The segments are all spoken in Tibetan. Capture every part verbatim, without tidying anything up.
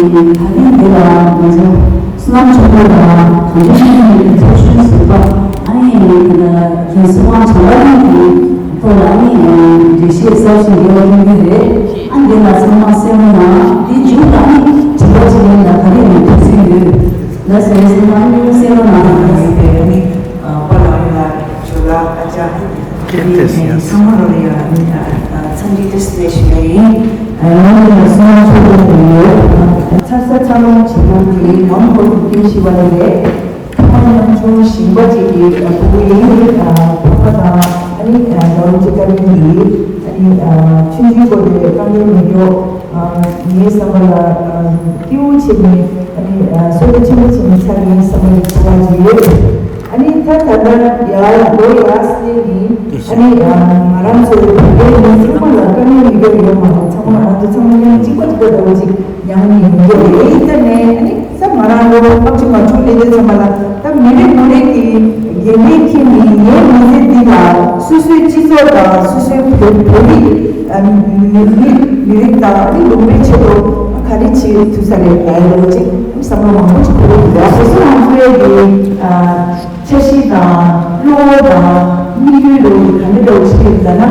ད་ཐེངས་འདི་ལ་ང་ཚོ་བསོད་ནམས་ཆེན་པོ་དང་གྲོང་ཁྱེར་ཆེན་པོའི་ཚོགས་ཞུགས་ཟུར་པ་ཨ་ནི་རྒན་གསོལ་དབང་བྱམས་པ་ལགས་ཀྱི་ཐོག་ལ་ཨ་ནི་འགྲེལ་བཤད་གསར་ཞིག་ཡོད་པ་མཐོང་གི་རེད། ཨ་འདི་ལ་ཚང་མ་གསན་རོགས་གནང་། དེ་མཇུག་ལ་ཨ་ནི་དྲི་བ་དྲིས་ལན་ལ་ག་རེ་ཡིན་དུས་ཚོད་ཡོད། ལགས་སོ། ཚང་མ་ཨ་ནི་གསན་རོགས་གནང་། ཨ་ནི་པཱ་ལགས་ལ་ཇོ་ལགས་ཨ་ཅག་ཚང་མ་ལོ་ལ་ཡང་འཚམས་འདྲི་བཀྲ་ཤིས་བདེ་ལེགས་ཞུ་ཡ་ཡིན། ང་ཚོ་ལ་གསུང་ཆོས་སྟོན་དགོས་ཡོད། ཚ་ས་འཚར་ལོངས་བྱེད་སྒོ་དེ་ནམ་འགོར་དུ་སྐྱེ་བཞི་བ་ལས་རེད། ཕ་མ་ཉམ་ཆུང་ཞིང་པ་ཅིག་གི་ཕྲུ་གུ་ཡིན། ཕ་མ་དང་ཨ་ནི་ཟླ་བ་གཅིག་ལྟར་གྱི་ཨ་ནི་ཆུང་ཆུང་སྐོར་དེ་དཀའ་ངལ་མི་འགྱོ། ངའི་བསམ་པ་ལ་སྐྱིད་པོ་བྱས་ནས་ཨ་ནི་བསོད་བདེ་ཆེན་པོ་བྱས་ནས་འཚར་ཡིན་བསམ་པའི་ཚོར་བ་ཅིག་ཡོད། ཨ་ནི་ད་ད་ལྟ་ཡར་ལོ་ཡར་སླེབས་ནས་ཨ་ནི་ང་རང་ཚོའི་བོད་པའི་མི་ཚང་མ་ལ་དཀའ་ངལ་མི་འདུག་ཡོད་མ་རེད། ཚང་མ་ང་རང་ཚོ་ཚང་མ་མཉམ་གཅིག་པ་གཅིག་པ་འདྲ་བོ་ཅིག་མཉམ་ཡིན་འདུག་རེད། ད་ནས་ཨ་ནི་ས་ང་རང་ལོ་ལྔ་བཅུ་ང་དྲུག་སླེབས་དུས་ཚང་མ་ལ་ད་མི་རེ་ངོ་རེ་གི་འགན་ལེན་འཁྱེར་ནས་ངའི་མི་ཚེ་འདི་ལ་སོ་སོའི་སྤྱི་ཚོགས་དང་སོ་སོའི་བོད་བོད་རིགས་མི་རིགས་མི་རིགས་དང་ཨ་ནི་ལུང་པའི་ཆེད་དུ་ག་རེ་བྱེད་ཐུབ་ས་རེད་ལབ་ཡོད་ཅིག་བསམ་བློ་མང་པོ་ཅིག་འཁོར་གྱི་འདུག་སོ་སོ་རང་ཚོའི་གི་འཆར་གཞི་དང་བློ་དང་དམིགས་ཡུལ་ལ་ག་འདྲ་འདྲ་བོ་ཞིག་ཡོད་ལབ་ན།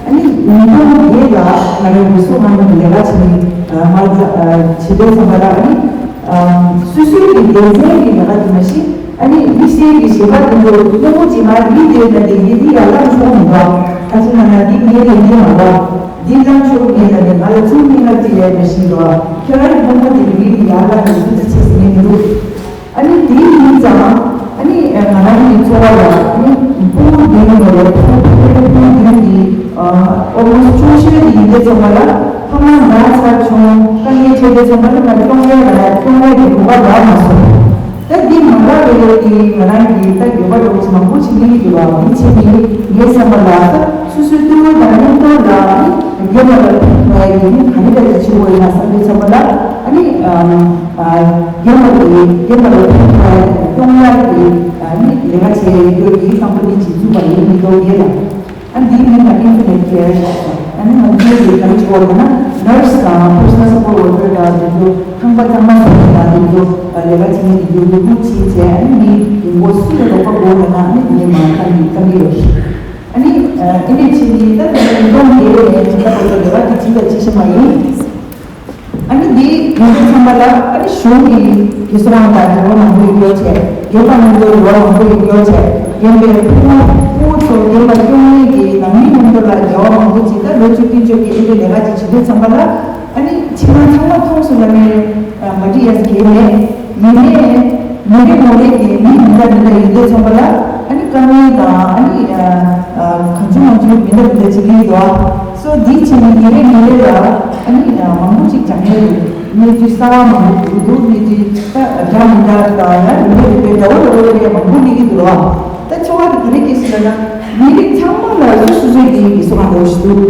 ཨ་ནི་ཉིས་སྟོང་བརྒྱད་ལ་ང་རང་འོས་བསྡུ་ཁང་ནང་ལས་ཀ་བྱེད་མི་མ་བྱེད་དུས་ཙམ་པ་ལ་ཨ་ནི་སོ་སོའི་གི་སྡེ་ཚན་གི་ལས་ཀ་དེ་མ་གཞི་ཨ་ནི་དམིགས་བསལ་གི་གཞན་པ་དེ་ཚོ་སྙོམས་པོ་ཅིག་མ་ཡིན་དེ་ན་དེ་ཡིན་དེ་ཡར་ལངས་ཆོག་མི་འདུག་ཁ་ཅིག་ན་ན་འདི་ངའི་ལས་འགན་མ་རེད། འདི་ལངས་ཆོག་མེད་ན་ནི་ང་ལ་ཚུར་སྙན་ངག་ཅིག་ཡོད་མ་ཤེས་འདུག་ཁྱེད་རང་གི་སྙོམས་པོ་དེ་མི་ཡིན་ཡར་ལངས་ནས་སུ་ཚོད་ཆེ་ཟེར་ངེས་མི་འདུག་ཨ་ནི་དེ་ཡིན་ཙང་ཨ་ནི་ང་རང་གི་འཚོ་བ་ལ་ཨ་ནི་ཕྲུ་གུ་བདུན་ཡོད་རེད། ཕྲུ་གུ་ཕྲུ་གུ་བདུན་གྱི་ཨོལ་མོ་སི་ཆུང་ཤོས་དེ་ཡིན་དུས་ཙམ་པ་ལ་ཕ་མ་ན་ཚ་བྱུང་དཀའ་ངལ་འཕྲད་དུས་ཙམ་པ་ལ་ང་གཏོང་ཡས་ལ་གཏོང་ཡས་ཀྱི་གོ་སྐབས་རག་མ་སོང་། ད་འདི་མ་རག་པའི་ཡོད་ཀྱི་ང་རང་གི་ད་འགྱོད་པ་འདྲ་བོ་ཅིག་མང་པོ་ཞིག་སླེབས་ཀྱི་འདུག་བ། འདི་བྱས་ནས་ངའི་བསམ་པ་ལ་ད་སོ་སོའི་ཕྲུ་གུ་དང་མཉམ་དུ་ལ་ཨ་ནི་རྒན་པ་ལ་ཕན་ཐོགས་ཡས་ཀྱི་ནི་ག་རེ་ག་རེ་བྱེད་དགོས་ཡིན་ན་བསམ་དུས་ཙམ་པ་ལ་ཨ་ནི། རྒན་པ་དེ་རྒན་པ་ལ་ཕན་ཐོགས་ཡ་དང་སྐྱོང་ཡ་དེ་ནི་ལས་ཀ་བྱེད་ཡོད་ཀྱི་ཀམ་པ་ནི་ཅིག་བཙུགས་པ་ཡིན་མི་འདུག་ཡོད་ལ། ཨ་འདིའི་མིང་ལ་Infinite Care ཟེར། ཨ་ནི་ང་ཚོའི་གི་ག་རེ་བྱེད་དགོས་ལབ་ན་ནར་སི་དང་personal support worker དང་དེ་ཚོ་ཁང་པ་གཙང་མ་བཟོ་མཁན་དང་དེ་ཚོ་ལས་ཀ་བྱེད་མཁན་དེ་ཚོ་ལུས་ཕུང་ཕྱིན་བྱས་ཨ་ནི་མི་ཡོང་སྒོ་སུ་ལ་རོགས་པ་དགོས་ལབ་ན་ཨ་ནི་དེ་ནས་མར་ཁ་ནས་བཀའ་འདྲི་ཡོད། ཨ་ནི་ཨ་ནི་ཕྱིན་ནི་ད་དེ་ནས་ཡོང་དེ་ནས་ཇི་ལྟ་བ་ཚོ་ལས་ཀ་དེ་ཇི་ལྟ་ཇི་ཞིག་མ་ཡིན། ཨ་ནི་འདི་ཡིན་དུས་ཙམ་པ་ལ་ཨ་ནི་གཞུང་གི་གི་སོ་རང་དང་འབྲེལ་བ་མང་པོ་ཡོད་ཀྱོག་བྱས། རྒྱལ་ཁབ་མཉམ་དུ་འབྲེལ་བ་མང་པོ་ཡོད་ཀྱོག་བྱས། རྒན་པའི་ཕྲུ་གུ་ཕྲུ་གུ་ཚོ་རྒན་པ་སྐྱོང་མཁན་གྱི་ནང་མི་མཉམ་དུ་ལ་འབྲེལ་བ་མང་པོ་ཅིག་ད་ལོ་བཅུ་བདུན་ཅུ་གི་ཨེ་འདྲ་ལས་ཀ་ཅིག་བྱེད་དུས་ཙམ་པ་ལ་ཨ་ནི་ཕྱི་ནང་ཚང་མ་མཐོང་སོང་ལ་མེད་མ་འདྲི་ཡ་གལ་མེད། ཡིན་ནའི། མི་རེ་ངོ་རེ་གི་མི་མི་འདྲ་མི་འདྲ་ཡིན་དུས་ཙམ་པ་ལ་ཨ་ནི་དཀའ་ངལ་དང་ཨ་ནི་གང་བྱུང་མང་བྱུང་མི་འདྲ་མི་འདྲ་བྱེད་ཀྱི་འདུག་སོ་འདི་བྱས་ནས་མི་རེ་མི་རེ་ལ་ཨ་ནི་མང་པོ་ཅིག་སྦྱང་ཡས་རེད། གནས་ཚུལ་གསར་བ་མང་པོ་འདུག་གནས་ཚུལ་ད་འདྲ་མི་འདྲ་དང་ཡང་མི་རེ་རེ་འདྲ་བོ་འདྲ་བོ་རེ་མང་པོ་གླེང་གི་འདུག་ད་ཚོར་བ་དེ་ག་རེ་སྐྱེས་སོང་ལབ་ན་མི་རིགས་ཚང་མ་ལ་སོ་སོ་སོའི་གི་སོ་ག་འདྲ་བོ་ཞིག་འདུག་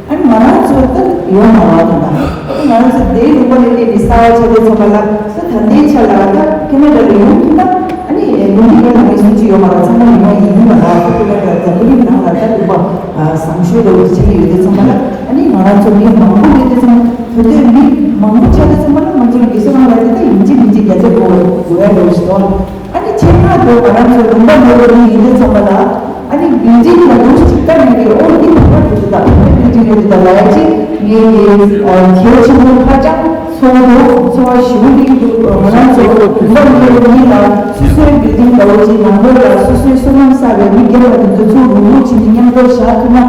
ཨ་ནི་ང་རང་ཚོ་ད་ཡོད་མ་རེད་ད། ཨ་ནི་ང་རང་ཚོ་དེའི་ལུང་པ་ལ་སླེབས་ནས་གསར་བ་ཆགས་དུས་ཙམ་པ་ལ་ས་ད་ལྟའི་ཆ་ལ་ད་ཁེ་ན་ཌ་ལ་ཡོང་ཐུབ་ན་ཨ་ནི་ལུང་པ་ལ་ངའི་སུན་ཅི་ཡོད་མ་རེད། ཚང་མ་མི་མ་ཡིན་ཡིན་པ་རེད། ཁེ་ན་ཌ་འཛམ་བུ་གླིང་ནང་ལ་ད་ལུང་པ་བཟང་ཤོས་ལ་འུ་ཚོ་ཡོད་དུས་ཙམ་པ་ལ་ཨ་ནི་ང་རང་ཚོ་མི་མང་པོ་ཡོད་དུས་ཙམ་པ་ད་དུང་མི་མང་པོ་ཆགས་དུས་ཙམ་པ་ལ་ང་ཚོ་ལ་གེ་སར་ནང་ལ་དེ་ད་ཡིན་གཅིག་མིན་གཅིག་རྒྱ་ཆེ་དགོས་དགོས་ཡ་རེད་ཞེས་དང་། ཨ་ནི་ཆེད་མངགས་དུ་ང་རང་ཚོའི་ལུང་པ་ནང་ལ་ཡིན་དུས་ཙམ་པ་ལ་ཨ་ནི་བིལ་ཌིང་ལ་འདུག་ཅིག་ལྟ་ནས་ཀྱི་ཨོ་འདི་བོད་པ་རེད་འདུག་ད་བོད་པའི་བིལ་ཌིང་རེད་འདུག་ད་ལབ་ཡ་ཅིག་ངས་ཀྱི་གལ་ཆེན་པོ་ཧ་ཅང་ཚོར་འདུག་ཚོར་བ་ཞེ་པོ་སླེབས་འདུག་ང་རང་ཚོ་ལུང་པ་ནང་ལ་ཡིན་ལ་སོ་སོའི་བིལ་ཌིང་ལྟ་བུ་ཅིག་ནང་ལོགས་ལ་སོ་སོའི་བསོད་ནམས་བསགས་པའི་མི་སྒེར་བ་དེ་ཚོ་ཚུར་རུག་རུག་བྱས་ནས་མཉམ་དུ་བཞག་ཐུབ་ན།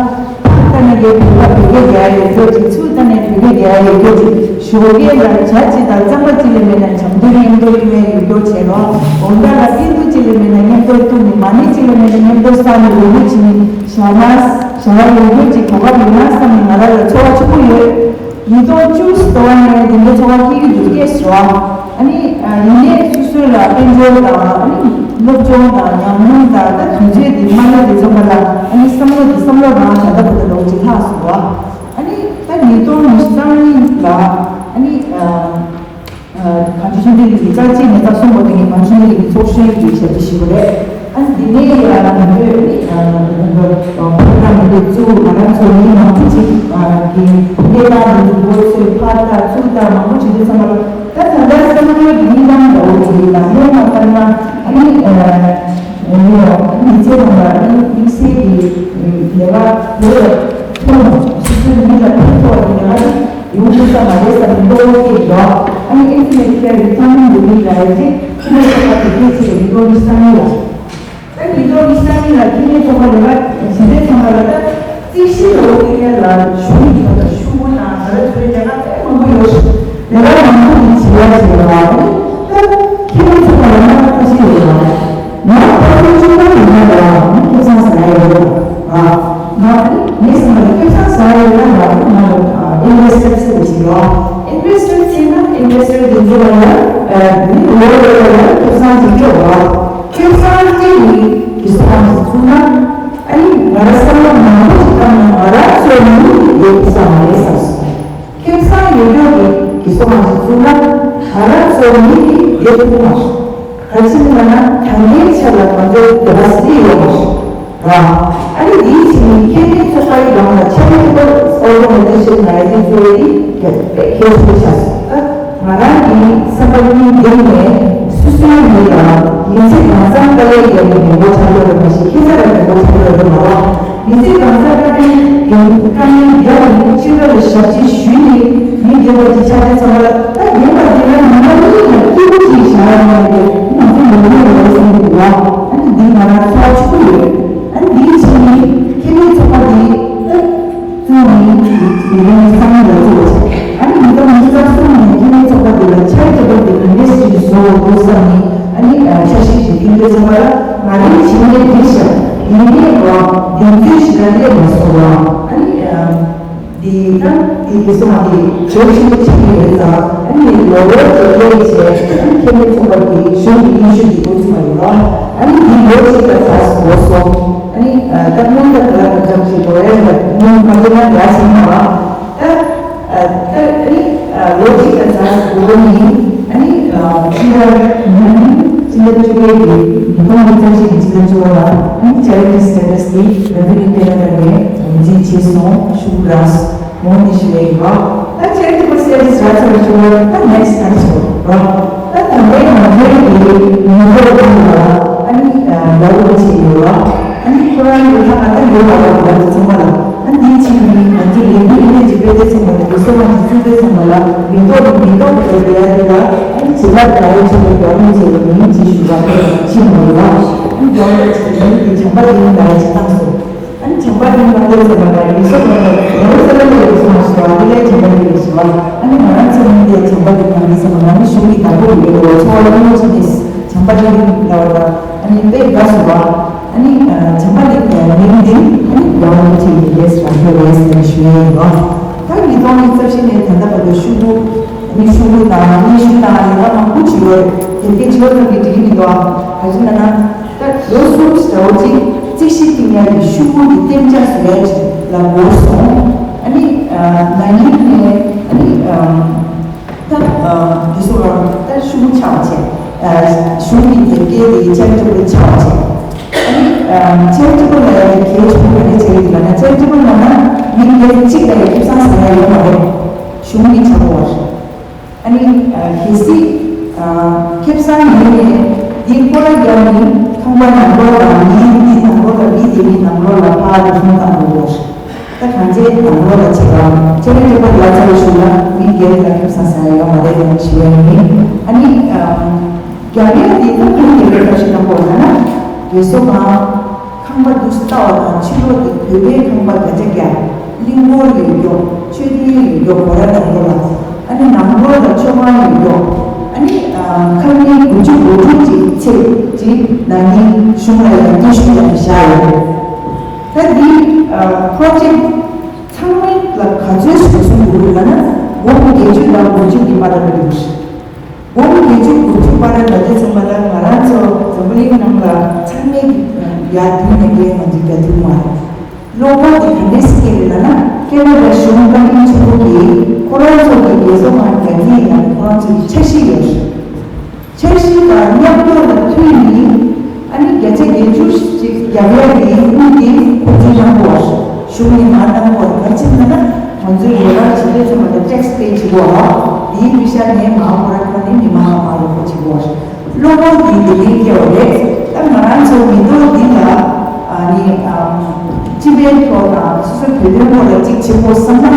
ད་ནས་ཀྱི་བོད་པ་བོད་སྐད་རྒྱག་ཡ་ཡོད་རྒྱུ་ཅིག་ཚུར་ད་ནས་བོད་སྐད་རྒྱག་ཡ་ཡོད་རྒྱུ་ཅིག་ཞོགས་ཀས་ལ་ཇ་ཅིག་དང་རྩམ་པ་ཅིག་ལས་མེད་ན་བྱང་དུས་མཉམ་དུ་ཡོང་ཡ་ཡོད་རྒྱུ་བྱས་རོགས། དགོང་དག་ལ་འཕྲིན་ཐུང་ཅིག་ལས་མེད་ན་མཉམ་དུ་བཏུང་ནས་མ་ཎི་ཅིག་ལས་མེད་ན་མཉམ་དུ་བསགས་ནས་འོ་མ་བྱིན་ནས་བཞག་ན་བཞག་ཡ་ཡོད་རྒྱུ་ཅིག་གོ་སྐབས་ཡོད་ན་བསམ་ནས་ང་རང་ལ་ཚོར་བ་ཆེན་པོ་ཡོད། ཉིས་སྟོང་བཅུ་ཟེར་བ་ནས་འདི་འདྲའི་ཚོར་བ་སྐྱེ་གི་འདུག་སྐད་ཟེར་བ། ཨ་ནི་ཡིན་ནའི་སོ་སོ་ལ་དཔལ་འབྱོར་དང་ཨ་ནི་སློབ་སྦྱོང་དང་ཉམས་མྱོང་དང་ད་དུས་ཚོད་འདི་མ་གནས་དེ་ཚོ་མ་ལ་ཨ་ནི་བསམ་བློ་དེ་བསམ་བློ་རང་ད་ལྟ་བར་དུ་ལོག་ཅིག་ལྷག་སོང་བ། ཨ་ནི་ད་ཉིས་སྟོང་ཉི་ཤུ་རྩ་གཉིས་ལ་ཨ་ནི་གངས་ལྗོངས་ཆོས་ལྡན་གླིང་གི་རྩ་གཅིག་ནས་རྩ་གསུམ་བར་དུ་ངས་གངས་ལྗོངས་ཆོས་ལྡན་གླིང་གི་ཚོགས་གཞོན་གྱི་ཞབས་ཕྱི་ཞུས་པ་རེད། ཨ་ནི་འདི་ནས་ཡང་ང་ཚོས་ནི་ཕོ་བྲང་མི་སྡེ་བཙུགས། ང་རང་ཚོ་མི་མང་པོ་ཅིག་གི་ཕ་སྐད་དང་འདི་ཚོ་འགོ་ཚུགས་ཕར་ལྟ་ཚུར་ལྟ་མང་པོ་བྱེད་དུས་ཙམ་པ་ལ་ད་ད་ ཨ་ནི་ཨེ་ཙི་ནད་ཁྱེར་རེ་ཚང་མ་འདི་མི་ལ་ཡ་ཅིག་ཁྱི་ལ་ཆོག་པ་དེ་སྐད་ཆེ་རེ་འདོན་གྱི་བསམ་ཡོད་ལ། ད་ཉིས་སྟོང་ཉི་ཤུ་རྩ་གཉིས་ལ་ཁེ་ལས་ཚོགས་པ་ལས་ཀ་བྱེད་མཁན་ཚང་མ་ལ་ད་རྩིས་ཞིབ་ལོ་དེ་གའི་ལ་གཞུང་གི་ཐོག་ལ་ཤུགས་པོ་དང་ང་རང་ཚོའི་ལས་ཀ་དཔེ་མང་པོ་ཡོད་ཤག་ལས་ཀ་མང་པོ་ཞིག་བྱེད་ཡ་བྱེད་པ་ལ་ད་ཁེ་ལས་ཚོགས་པ་ལ་ང་ཁ་ཤས་ཡོད་པ་ང་ཁ་ཤས་བཅུ་པ་ཡིན་ན་ལ་ང་ཁེ་བཟང་ཟ་ཡ་ཡོད་པ་ང་ངས་བསམ་པ་ལ་ཁེ་བཟང་ཟ་ཡ་ཡོད་ན་ལ་ང་ལ་ཨིན་ཝེ་སི་ཊར་ཟེར་བ་ཞིག་ཡོད། ཨིན་ཝེ་སི་ཊར་ཟེར་ན་ཨིན་ཝེ་སི་ཊར་དེ་ཚོ་ལ་ཡ་མི་ལོ་ལོ་ལ་ཡ་ཁེ་བཟང་ཅིག་སྤྲོད་པ། ཁེ་བཟང་སྤྲད་ནས་གི་སོང་བ་ཞིག་བཙུགས་ན། ཨ་ནི་ང་རང་བསམ་བློ་མང་པོ་ཞིག་བཏང་ན་ང་རང་ཚོའི་མི་ཡོད་ས་མ་རེད་བསམ་སོང་། ཁེ་བཟང་ཡོད་ཡོད་ཀྱི་གི་སོང་བ་ཞིག་བཙུགས་ན་ང་རང་ཚོའི་མི་ཡོད་ཐུབ་མ་སོང་། ག་ཅི་ལབ་ན་ད་ལྟའི་ཆ་ལ་ང་ཚོའི་ག་པ་སི་ཊི་ཡོད་མ་སོང་། ར། ཨ་ནི་དེའི་ཕྱི་ནས་ཁེ་ལས་ཚོགས་པའི་ནང་ལ་ཆེད་དུ་ཨོར་ག་ནའི་ཛེ་ཤན་ལ་ཡ་དེ་ཚོ་ཡི་གལ་གལ་ཆེན་པོ་ཆགས་སོང་། ད་ང་རང་གི་བསམ་པ་གཉིས་འདེམས་ནས་སོ་སོའི་མི་ལ་མི་ཚེ་གང་ཚང་དཀའ་ལས་བརྒྱབ་ནས་མི་འགོ་ཆགས་ཡོད་རེད་མ་གཞི་ཁེ་ས་ལ་མི་འགོ་ཆགས་ཡོད་རེད་མ་རེད། མི་ཚེ་གང་ཚང་དཀའ་ལས་བརྒྱབ་དཀའ་ལས་བརྒྱབ་ནས་ཕྱི་ལོགས་ལ་ཞབས་ཕྱི་ཞུས་ནས་མི་རྒན་པ་ཅིག་ཆགས་དུས་ཙམ་པ་ལ་ད་རྒན་པ་དེ་ལ་ཉི་མ་གཉིས་ལ་སྐྱིད་པོ་ཅིག་བཞག་ཡོང་བ་རེད། ང་ཚོ་མི་རྒན་པ་རེད་བསམ་གྱི་འདུག་ཨ། ཨ་ནི་འདི་ང་རང་ཚོར་བ་ཆེན་པོ་ཡོད། ཨ་ནི་འདིའི་ཕྱི་ནས་ཁེ་ལས་ཚོགས་པ་འདི་ད་བཙུགས་ནས་མི་རྒན་བསམ་བློ་ལ་བཙུགས་པ་བྱས། ཨ་ནི་ཉིས་སྟོང་ཉི་ཤུ་རྩ་གསུམ་ནས་ཁེ་ལས་ཚོགས་པ་འདི་ལ་ཆེད་དུ་འདི་ག་འདྲས་ཞིག་བཟོ་དགོས་བསམ་ནས་ཨ་ནི་འཆར་གཞི་ཞིག་བཏིང་དུས་ཙམ་པ་ལ་ང་རང་བྱེད་ལས་འགྲིག་ཤག་ཡིན་ནའི་བ་གདེང་ཚོད་ཞིག་ལ་སླེབས་མ་སོང་བ། ཨ་ནི་འདི་ན་དེ་གི་སོང་བ་དེ་བྱོས་ཆེན་པོ་བྱེད་ཀྱི་ཡོད་ཙང་ཨ་ནི་ལོ་ལོ་དེ་སླེབས་བྱས་ཨ་ནི་ཁེ་ལས་ཚོགས་པ་དེ་གཞུང་གི་སྙན་ཞུ་དེ་འགོ་ཚུགས་པ་ཡིན་ལ། ཨ་ནི་འདི་ལོ་གཅིག་ལ་ཚར་སོང་སོང་། ཨ་ནི་ད་སྔོན་ད་ག་ལ་ག་འཇམ་ཞིག་འགྲོ་ཡ་ལ་སྔོན་མ་དེ་ན་འདྲ་ཞིག་མ་རེད། ད་ཨ་ད་ཨ་ནི་ལོ་གཅིག་ལ་ཚར་སོང་ནི་ཨ་ནི་སྤྱི་ཟླ་ཉི་ཤུ་ནི་སྤྱི་ཟླ་བཅུ་པའི་གི་ཉིས་སྟོང་ཉི་ཤུ་རྩ་གཅིག་གི་སྤྱི་ཟླ་བཅུ་པ་ལ་ཨ་ནི་ཅེ་རི་ཊི་སི་ཊེ་ཊས་དེ་ར་ཝི་ནི་ཏེ་ར་ལ་ནས་ངོས་འཛིན་བྱས་སོང་ཤུགས་རག་སོང་། མོ་ནི་ཞུ་བའི་ཡོད། ད་ཅེ་རི་ཊི་པལ་སི་ཊེ་ཊས་རག་ཚར་ཞུ་བ་ད་ནེག་སི་ཊི་ཐེང་ཀ་ཞུ་བ། ད་ད་ལྟའི་ང་ཚོའི་གི་ཉིན་ཐོ་ཁང་ལ་ཨ་ནི་ལོ་ལོ་བྱས་ཡོད་ལ། ཨ་ནི་ཁོ་རང་གི་ལྷ་ང་ད་ཡོད་ལ་ལ་ལ་ཚང་མ་ལ་ཨ་ནི་དེའི་ཕྱི་ནི་ང་ཚོའི་ལས་འགུལ་ཨི་མེ་ཇི་སྤེལ་དེ་ཚང་མ་ལ་ཡོད་སོ་མ་ཞིག་བཙུགས་དེ་ཚང་མ་ལ་མི་ཐོག་མི་ཐོག་གི་སྤེལ་ཡ་དེ་ལ་ཨ་ནི་བྱེད་ལ་དགའ་བོ་ཆེ་བའི་རྒྱ་མི་བྱེད་པ་མིན་ཅེས་ཞུ་བ་དེ་ཕྱི་མ་ཡོད་ལ། ཨ་ནི་རྒྱ་མི་བྱེད་མིན་གྱི་བྱམས་པ་ཡིན་ལ་ཡ་ཅིག་བཏང་སོང་། ཨ་ནི་བྱམས་པ་ཡིན་པ་ལས་ཚོད་པ་ལ་ཡིན་སོགས་པ་ལ་ཡང་སེ་ར་ལ་ཡོད་སོང་ཞུ་བ་དེ་ལས་བྱམས་པ་ཡིན་ཞུ་བ། ཨ་ནི་ང་རང་ཚོ་མི་འདིའི་བྱམས་པ་ཡིན་པ་ཡིན་སོང་ང་ནི་གཞུང་གི་བདག་པོ་ཡིན་པའི་འཚོ་བ་ལ་གནོད་ཅི་ནས་བྱམས་པ་ཡིན་ལ་བ་ལ་ཨ་ནི་དཔེ་དགའ་སོང་བ། ཨ་ནི་བྱམས་པ་ཡིན་པའི་མིང་འདི་ཨ་ནི་ཡང་ཡང་ཅིག་ཡིན་པས་རང་ཁྱོད་རེད་ཟེར་ཞུ་ཡ་ཡིན་རོགས། ད་ཉིས་སྟོང་ཉི་ཤུ་རྩ་བཞི་ནས་ད་ལྟ་བར་དུ་ཤུ་གུ་ཨ་ནི་ཤུ་གུ་དང་སྙན་ཞུ་དང་ལས་ཀ་མང་པོ་བྱེད་ཡོད་རེད། དེ་གའི་བྱེད་པ་ཙམ་གྱིས་འགྲིག་གི་མི་འདུག་ཨ། ག་ཅི་ལབ་ན། ད་ལོ་གསུམ་ཞིག་འདྲ་བོ་ཅིག་རྩིས་ཞིབ་ཀྱི་ཉར་གྱི་ཤུ་གུ་གི་གཏན་འཇགས་བཟོ་ཡ་ཅིག་ལ་འགོར་སོང་། ཨ་ནི་ན་ནིང་ནས་ཨ་ནི་ད་དེ་ཚོ་ལ་ད་ཤུ་གུ་ཆགས་བྱས་གཞུང་གི་དེབ་སྐྱེལ་དེ་ཅེ་རི་ཊི་པལ་ཆགས་བྱས། ཨ་ནི་ཅེ་རི་ཊི་པལ་ལ་ཡ་གི་གལ་ཆེན་པོ་ག་རེ་བྱས་ཡོད་ལབ་ན་ཅེ་རི་ཊི་པལ་ལབ་ན་མི་སྒེར་གཅིག་ལ་ཡ་ཁེ་བཟང་ཟ་ཡ་ཡོད་མ་རེད། གཞུང་གི་ཆགས་པ་རེད། ཨ་ནི་གལ་སྲིད་ཁེ་བཟང་ཡིན་ནའི་འདི་སྐོར་ར་རྒྱབ་ནས་ཁང་པ་ནང་ལོགས་ལ་མི་འདི་ནང་ལོགས་ལ་མི་དེ་མི་ནང་ལོགས་ལ་ཕར་རུ་སོང་བཏང་དགོས་ཀྱི་རེད། ད་གང་ཅིའི་ནང་ལོགས་ལ་བྱེད་པ་ཁྱེད་རང་སྐྱོ་པོ་ཡ་ཚ་བའི་ཤུལ་ལ་མི་སྒེར་ལ་ཁེ་བཟང་ཟ་ཡ་ཡོད་མ་རེད་ལབ་ཞུ་ཡ་ཡིན། ཨ་ནི་རྒྱབ་ཡ་འདི་ད་ཁུལ་དེ་གའི་ཐབས་ཤེས་གནང་དགོས་ན་ན་རེ་ཟུང་གང་། ཁང་པ་འདུག་སེ་ལྟ་བ་དང་ཕྱི་ལོགས་དེ་བོད་པའི་ཁང་པ་བརྒྱ་ཆ་བརྒྱ། གླིང་སྐོར་ཡོད་མགྱོགས་མཆོད་རྟེན་ཡོད་མགྱོགས་སྒོ་ར་ནང་ལོགས་ལ། ཨ་ནི་ནང་ལོགས་ལ་མཆོད་ཁང་ཡོད་མགྱོགས། ཨ་ནི་ཁང་མིག་དགུ་བཅུ་གོ་དྲུག་ཅིག་ཚེས་ཀྱི་ནང་ཉིན་གཞུང་ལ་ཡང་སྐྱིད་ཤོས་ཡང་བཞག་ཡོད། ད་འདི་པྲོ་ཇེག་ཚང་མ་ལ་ག་ཚོད་ཞིག་གསུང་དགོས་ལབ་ན་སྒོར་མོ་བརྒྱད་ཅུ་དང་དགུ་བཅུ་གི་བར་ལ་འགྲོ་གི་འདུག་སྒོར་མོ་བརྒྱད་ཅུ་དགུ་བཅུ་བར་ལ་འགྲོ་དུས་ཙམ་པ་ལ་ང་རང་ཚོ་འཛམ་བུ་གླིང་ནང་ལ་ཚང་མས་ཡར་མདུན་ནས་བསྐྱལ་ང་ཚོས་རྒྱག་ཐུབ་མ་རེད། བློ་ཁོག་དེ་ག་འདྲས་སེ་སྐྱེས་རེད་ལབ་ན་ཁེ་ན་ཌ་གཞུང་བཀའ་དྲིན་ཆེན་པོ་གིས་ཁོ་རང་ཚོ་གི་རྒྱལ་ཚོགས་ཁང་རྒྱ་སྐྱེད་ཡིན་ན་ཁོ་རང་ཚོ་གི་འཆར་གཞི་ཡོད་རེད། འཆར་གཞི་དང་མཉམ་འཇོག་ལ་མཐུན་ནི་ཨ་ནི་བརྒྱ་ཆ་བརྒྱད་ཅུ་ཞིག་རྒྱབ་ཡ་གི་དངུལ་དེ་ཁོ་ཚོས་གནང་དགོས་པ་གཞུང་ནས་མར་གནང་དགོས་པ་ག་རེ་བྱས་ན་ང་ཚོའི་ལས་ཀ་བྱེད་དུས་ཚང་མ་ལ་ཊེག་སི་པེ་བྱེད་དགོས་པ་དེའི་དཔེ་ཤ་ནས་མར་ཁོ་རང་ཁོ་ནས་མི་མང་ལ་མར་རོགས་པ་བྱེད་དགོས་པ་བློ་ཁོག་དེ་དེ་རིང་སྐྱེ་བ་རེད། ད་ང་རང་ཚོ་མི་ཐོག་འདི་ལ་ཨ་ནི་ཨ་སྤྱི་པའི་ཐོག་དང་སོ་སོའི་བོད་དོན་ཐོག་ལ་གཅིག་བྱེད་དགོས་བསམ་ན་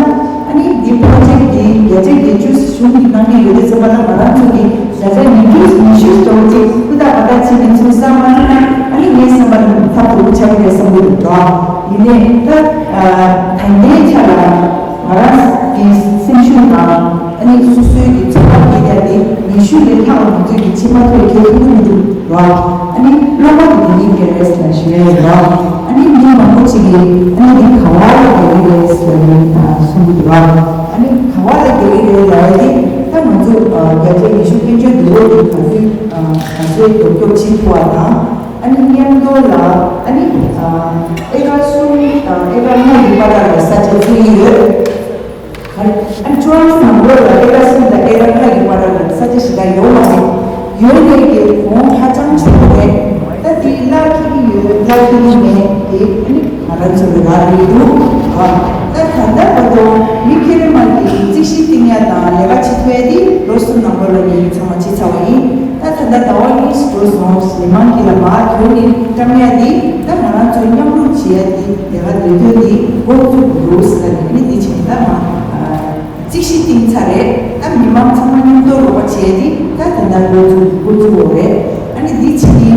ཨ་ནི་འདི་པྲོ་ཇེག་འདི་རྒྱ་ བརྒྱ་ཆ་བརྒྱད་ཅུ་གཞུང་གིས་གནང་གི་ཡོད་དུས་ཙམ་པ་ལ། ང་རང་ཚོ་གིས་བརྒྱ་ཆ་ཉི་ཤུ་ཉི་ཤུ་ཞིག་ཏུ་ཅིག་ཧུར་ཐག་འབད་ཐག་བྱས་ནས་ཚུར་བསགས་མ་ཐུབ་ན། ཨ་ནི་ངའི་བསམ་པ་ལ་ཐབས་སྡུག་པོ་ཆགས་ཀྱི་རེད་བསམ་གྱི་འདུག་ར། ཡིན་ནའི་ད་ད་ལྟའི་ཆ་ལ་ང་རང་གི་སེམས་ཤུགས་དང་། ཨ་ནི་སོ་སོའི་གི་ཚོད་དཔག་བྱེད་ཡ་དེ། ཉི་ཤུ་ལས་ལྷག་ང་ཚོས་ཀྱི་ཕྱི་མ་ཐོག་ཁྱེད་ཐུབ་ཀྱི་མི་འདུག་ར། ཨ་ནི་སློབ་མ་གི་དེ་ཉིད་ཀྱི་རེད་ལ་ཞུ་ཡ་ཡིན་ར། ཨ་ནི་མི་མང་པོ་ཅིག་གིས་ཨ་ནི་འདི་ག་བ་ལ་རྒྱག་གི་རེད་ལ་གསུང་གི་འདུག་ར། ཨ་ནི་ག་བ་ལ་རྒྱག་གི་རེད་ལབ་ཡ་དེ། ད་ང་ཚོ་བརྒྱ་ཆ་ཉི་ཤུ་དཔལ་འབྱོར་འདུ་འགོད་ཀྱི་ག་ཚོད་ག་ཚོད་ལྡབ་ལྡབ་ཕྱིན་ཐུབ་པ་དང་། ཨ་ནི་མཉམ་དུ་ལ་ཨ་ནི་ཨེ་ཀར་གསུམ་དང་ཨེ་ཀར་ལྔ་ཡི་བར་ལ་ས་ཆ་བཙལ་གྱི་ཡོད། ཨ་ནི་ཅོ་ཨང་ནང་ལོགས་ལ་ཨེ་ཀར་གསུམ་དང་ཨེ་ཀར་ལྔ་ཡི་བར་ལ་ས་ཆ་ཞེ་དྲག་ཡོད་མ་རེད། ཡོད་ནའི་གི་གོང་ཧ་ཅང་ཆེན་པོ་རེད། ད་དེ་གླ་འཁེལ་གྱི་ཡོད། གླ་འཁེལ་གྱི་མེད། དེ་ཨ་ནི་ང་རང་ཚོ་ལ་རག་ལས་འདུག་ད་ད་ལྟ་བར་དུ་མི་ཁེ་རེ་མ་གི་རྩིས་གཞི་བཏིང་ཡ་དང་ལས་ཀ་བྱེད་ཐུབ་ཡ་དེ་ལོ་གསུམ་ནང་ལོགས་ལ་ངས་ཚང་མ་བྱས་ཚར་བ་ཡིན། ད་ད་ལྟ་ཟླ་བ་གཉིས་འགྲོ་སོང་། མི་མང་གི་ལ་མར་དོན་ནི་བཀྲམ་ཡ་དེ། ད་ང་རང་ཚོ་མཉམ་རུབ་བྱེད་ཡ་དེ། ལས་ཀ་ལས་དོན་དེ་འགོ་བཙུགས་དགོས་ཟེར་ནས་ཨ་ནི་དེ་བྱས། ད་ང་རྩིས་གཞི་བཏིང་ཚར་རེད། ད་མི་མང་ཚང་མ་མཉམ་དུ་རོགས་པ་བྱས་ཏེ་ད་དེ་འདྲ་འགོ་བཙུགས་འགོ་བཙུགས་དགོས་རེད། ཨ་ནི་འདི་ཕྱི་གི་